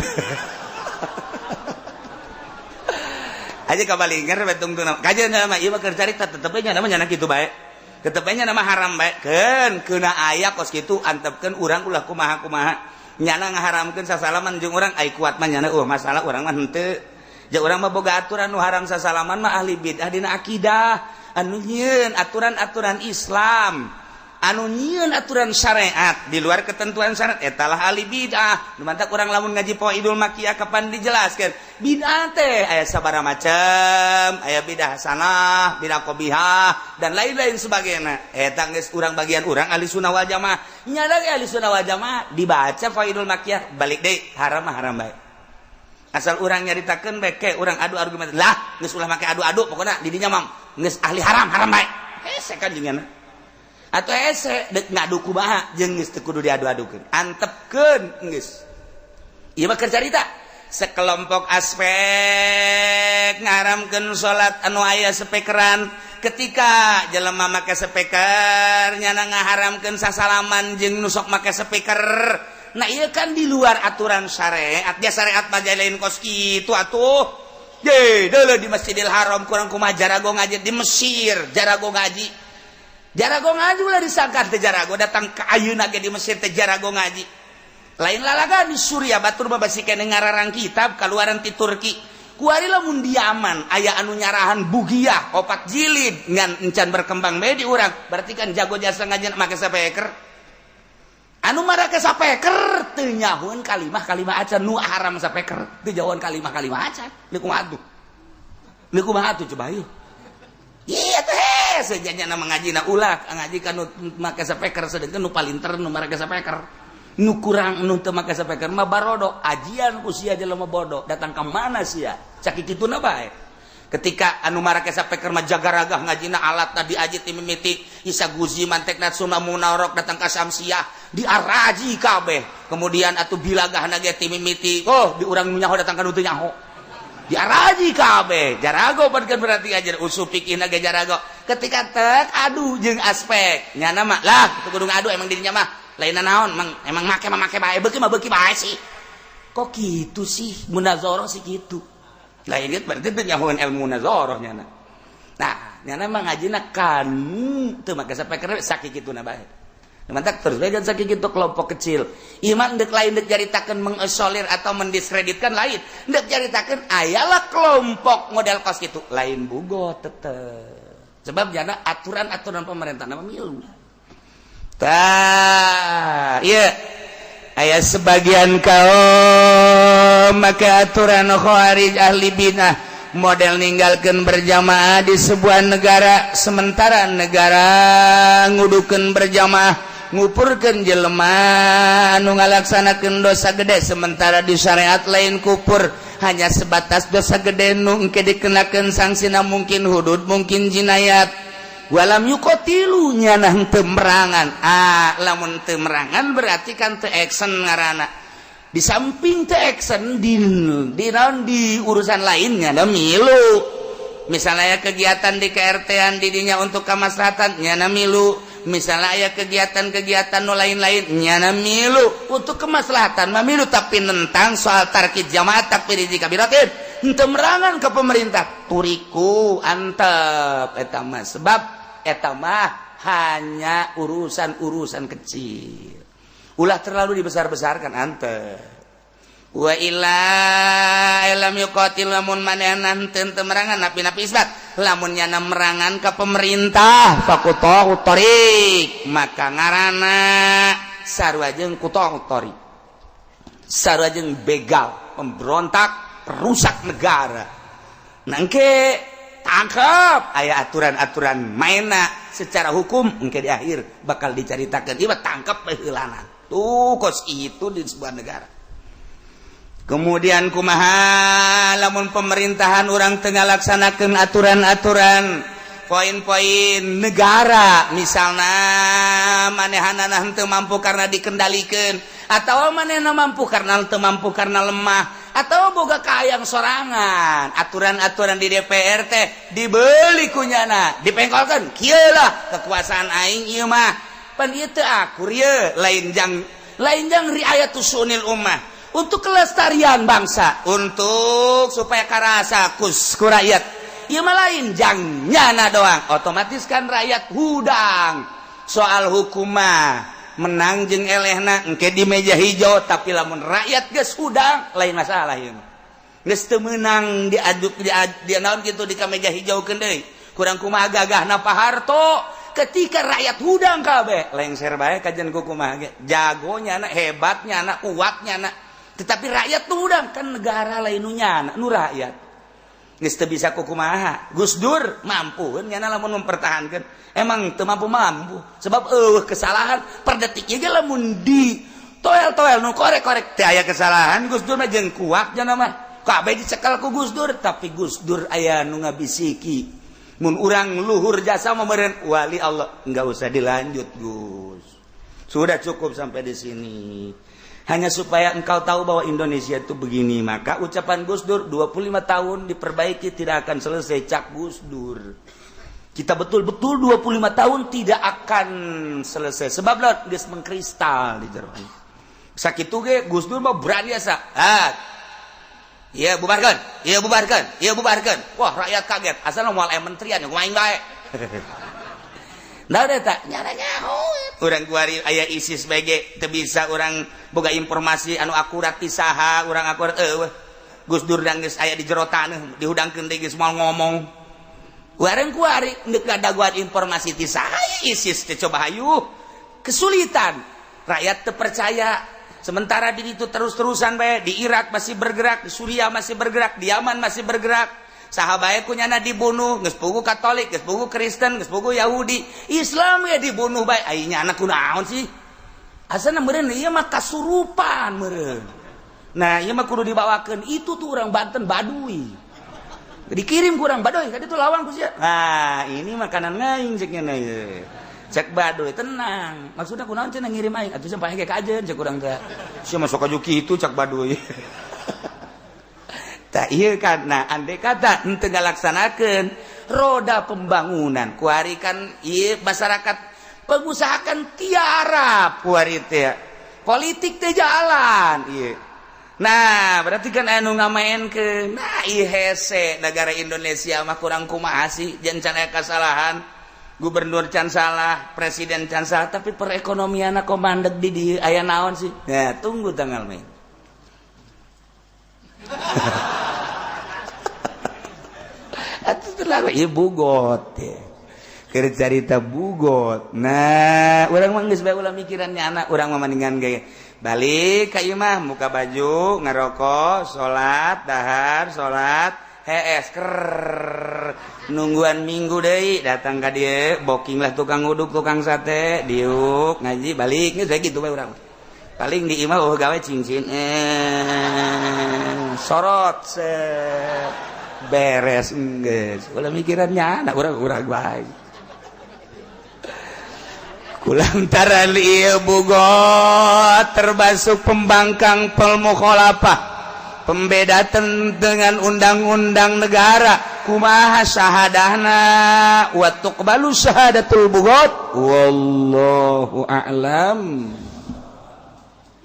Aja kabalingar betung teu kajian mah ieu mah keur carita tetep nya nama nya kitu bae. Tetep nya nama haram bae. Keun keuna aya kos kitu antepkeun urang ulah kumaha-kumaha. Nyana ngaharamkeun sasalaman jeung urang ai kuat mah nyana masalah urang mah henteu. Ja urang mah boga aturan nu haram sasalaman mah ahli bidah dina akidah. Anu nyieun aturan-aturan Islam, anu nyieun aturan syariat di luar ketentuan syariat eta lah ahli bidah. Nu mantak urang lamun ngaji Fawaidul Makiyah kapan dijelaskeun bidah teh aya sabaraha macam, aya bidah hasanah, bidah qobihah dan lain-lain sebagainya. Eta geus urang bagian urang ahli sunnah wal jamaah. Nya lagi ahli sunnah wal jamaah dibaca Fawaidul Makiyah balik deui haram mah haram bae. Asal urang nyaritakeun bae ke urang adu argumen lah geus ulah make adu-adu pokona di dinya mah geus ahli haram haram bae. Hese kan jeung atau hese deuk ngadu kumaha jeung geus teu kudu diadu-adukeun. Antepkeun geus. Ieu mah keur carita sekelompok aspek ngaramkeun salat anu aya speakeran ketika jelema make speaker nyana ngaharamkeun sasalaman jeung nu sok make speaker. Nah iya kan di luar aturan syariat, dia syariat mah lain kos kitu atuh. Ye, deuleu di Masjidil Haram kurang kumaha jarago ngaji di Mesir, jarago ngaji. Jarago ngaji ulah disangka teh jarago datang ke ayeuna ge di Mesir teh jarago ngaji. Lain lalaga di Suriah batur mah basi keneh ngararang kitab kaluaran ti Turki. Kuari lamun diaman aya anu nyarahan Bugiyah 4 jilid ngan encan berkembang bae di urang, berarti kan jago jasa ngaji make speaker. Anu marake sapeker teu nyahoeun kalimah-kalimah acan nu haram sapeker teu jauhan kalimah-kalimah acan. Leuh kumaha atuh? Leuh kumaha atuh coba ieu? Iya teh sejanya nama ngajina ulah ngaji kan nu make sapeker sedengkeun nu palinter nu marake sapeker. Nu kurang nu teu make sapeker mah barodo ajian ku sia jelema bodoh datang ka mana sia? Caki kituna bae. Ketika anu marake sapeker mah jagaragah ngajina alat tadi aji ti mimiti Isa Guzi mantekna Sunnah Munarok datang ka Samsiah diaraji kabeh. Kemudian atuh bilagah ge ti mimiti oh di urang nu nyaho datang ka nu teu nyaho. Diaraji kabeh. Jarago pan kan berarti ajar usul fikihna ge jarago. Ketika tek adu jeung aspek nyana mah lah teu kudu ngadu emang dirinya mah lainna naon emang emang make mah make bae beuki mah beuki bae sih. Kok kitu sih munazarah sih kitu. Lah ini berarti teu nyahoeun ilmu munazarah nyana. Nah, nyana mah ngajina kanu teu make sapeker sakituna bae. Mantak terus bae sakitu kelompok kecil. Ieu mah deuk lain deuk caritakeun mengisolir atau mendiskreditkan lain. Deuk caritakeun ayalah kelompok model kos kitu lain bugo tetep. Sebab nyana aturan-aturan pemerintah nama milu. Tah, ieu aya sebagian kaum maka aturan khawarij ahli bidah model ninggalkan berjamaah di sebuah negara sementara negara ngudukeun berjamaah ngupurkeun jelema anu ngalaksanakeun dosa gede sementara di syariat lain kupur hanya sebatas dosa gede nu engke dikenakeun sanksina mungkin hudud mungkin jinayat walam yuqatilu nyana henteu merangan. Ah, lamun teu merangan berarti kan teu action ngaranna. Di samping teu action di naon di urusan lainnya da milu. Misalnya aya kegiatan di KRT-an di dinya untuk kemaslahatan nyana milu. Misalnya aya kegiatan-kegiatan nu lain-lain nyana milu untuk kemaslahatan mah milu, tapi nentang soal tarkid jamaah takfir kabiratin henteu merangan ke pemerintah turiku antep eta mah sebab eta mah hanya urusan-urusan kecil ulah terlalu dibesar-besarkan antep. Wa illa lam yuqatil lamun manehna henteu merangan napi-napi isbat lamun nyana merangan ka pemerintah faquta'u thariq maka ngaranna sarua jeung quta'u thariq sarua jeung begal pemberontak perusak negara. Nangke tangkap aya aturan-aturan maena secara hukum engke di akhir bakal dicaritakeun ieu tangkap baheulana tuh kos itu di sebuah negara. Kemudian kumaha lamun pemerintahan urang teu ngalaksanakeun aturan-aturan poin-poin negara misalnya manehanana henteu mampu karena dikendalikan atau manehna mampu karena teu mampu karena lemah. Atau boga kahayang sorangan, aturan-aturan di DPR teh dibeli kunyana, dipengkolkan. Kieu lah kekuasaan aing ieu mah. Pan ieu teu akur ye, lain jang riayatus syu'unil ummah untuk kelestarian bangsa, untuk supaya karasa kus ku rakyat. Ieu mah lain jang nyana doang, otomatis kan rakyat hudang. Soal hukum mah menang jeung elehna engke di meja hijau, tapi lamun rakyat geus hudang lain masalah ieu mah. Geus teu meunang diaduk di naon kitu di ka meja hijau deui. Kurang kumaha gagahna Pak Harto ketika rakyat hudang kabeh lengser bae kajian ku kumaha ge. Jagonya anak, hebatnya anak, kuatnya anak, tetapi rakyat tuh hudang kan negara lain nu nyana nu rakyat geus teu bisa ku kumaha. Gus Dur mampu nyana lamun mempertahankan, emang teu mampu-mampu sebab eueuh kesalahan per detik ieu ge. Lamun di toel-toel nu korek-korek teu aya kesalahan Gus Dur mah, jeung kuat jana mah kabeh dicekal ku Gus Dur. Tapi Gus Dur aya nu ngabisiki, mun urang luhur jasa mah meureun wali Allah. Enggak usah dilanjut, Gus, sudah cukup sampai di sini, hanya supaya engkau tahu bahwa Indonesia itu begini. Maka ucapan Gus Dur, 25 tahun diperbaiki tidak akan selesai. Cak Gus Dur, kita betul-betul 25 tahun tidak akan selesai sebab lah geus mengkristal di jero. Sakitu ge Gus Dur mah berani asa, ah iya bubarkan, iya bubarkan, iya bubarkan. Wah, rakyat kaget, asal moal aya menterian kumaha bae. Nah, eta nyana nyaho urang kuari aya ISIS bae ge teu bisa urang boga informasi anu akurat ti saha urang akurat. Eueuh, Gus Dur geus aya di jero taneuh, dihudangkeun deui geus moal ngomong. Wareng kuari ndek ngadaguan informasi ti saha ISIS teh, coba hayu, kesulitan, rakyat teu percaya. Sementara di itu terus-terusan bae, di Irak masih bergerak, di Suriah masih bergerak, di Yaman masih bergerak, saha bae kunyana dibunuh. Geus puguh Katolik, geus puguh Kristen, geus puguh Yahudi, Islam ya dibunuh bae. Ai nyana kunaon sih asana meureun? Ieu mah kasurupan meureun. Nah, ieu mah kudu dibawakeun itu tuh orang Banten Baduy, dikirim kurang Baduy tadi tuh lawan ku sia. Nah, ini makanan ngaing cek nya ieu. Cek Baduy, tenang, maksudnya kunaon cenah ngirim aing atuh sampai ge kajeun? Cek urang teh, sia masuk ka kitu. Cak Baduy tak iya kan. Nah, andai kata henteu ngalaksanakeun roda pembangunan kuari kan ieu masyarakat, pengusaha kan tiarap kuari teh, politik teh jalan ieu. Nah, berarti kan anu ngamaenkeun. Nah, ieu hese negara Indonesia mah kurang kumaha sih? Jeung can aya kasalahan, gubernur can salah, presiden can salah, tapi perekonomian kok mandek di dieu, aya naon sih? Nah, tunggu tanggal Mei. Atuh terlalu ieu bugot ya. Keur carita bugot. Nah, urang mah geus bae ulah mikirannya anak urang mah, mendingan ge balik ka imah, muka baju, ngerokok, salat, dahar, salat, hees ker nungguan minggu deui datang ka dieu, booking lah tukang uduk, tukang sate, diuk ngaji, balik. Geus bae kitu bae urang. Paling di imah oh gawe cincin, eh sorot set, beres geus. Ulah mikirannya anak urang, urang bae kulantaran ieu bugot termasuk pembangkang pel mukhalafah, pembeda dengan undang-undang negara. Kumaha syahadahna? Wa tuqbalu syahadatul bugot? Wallahu a'lam.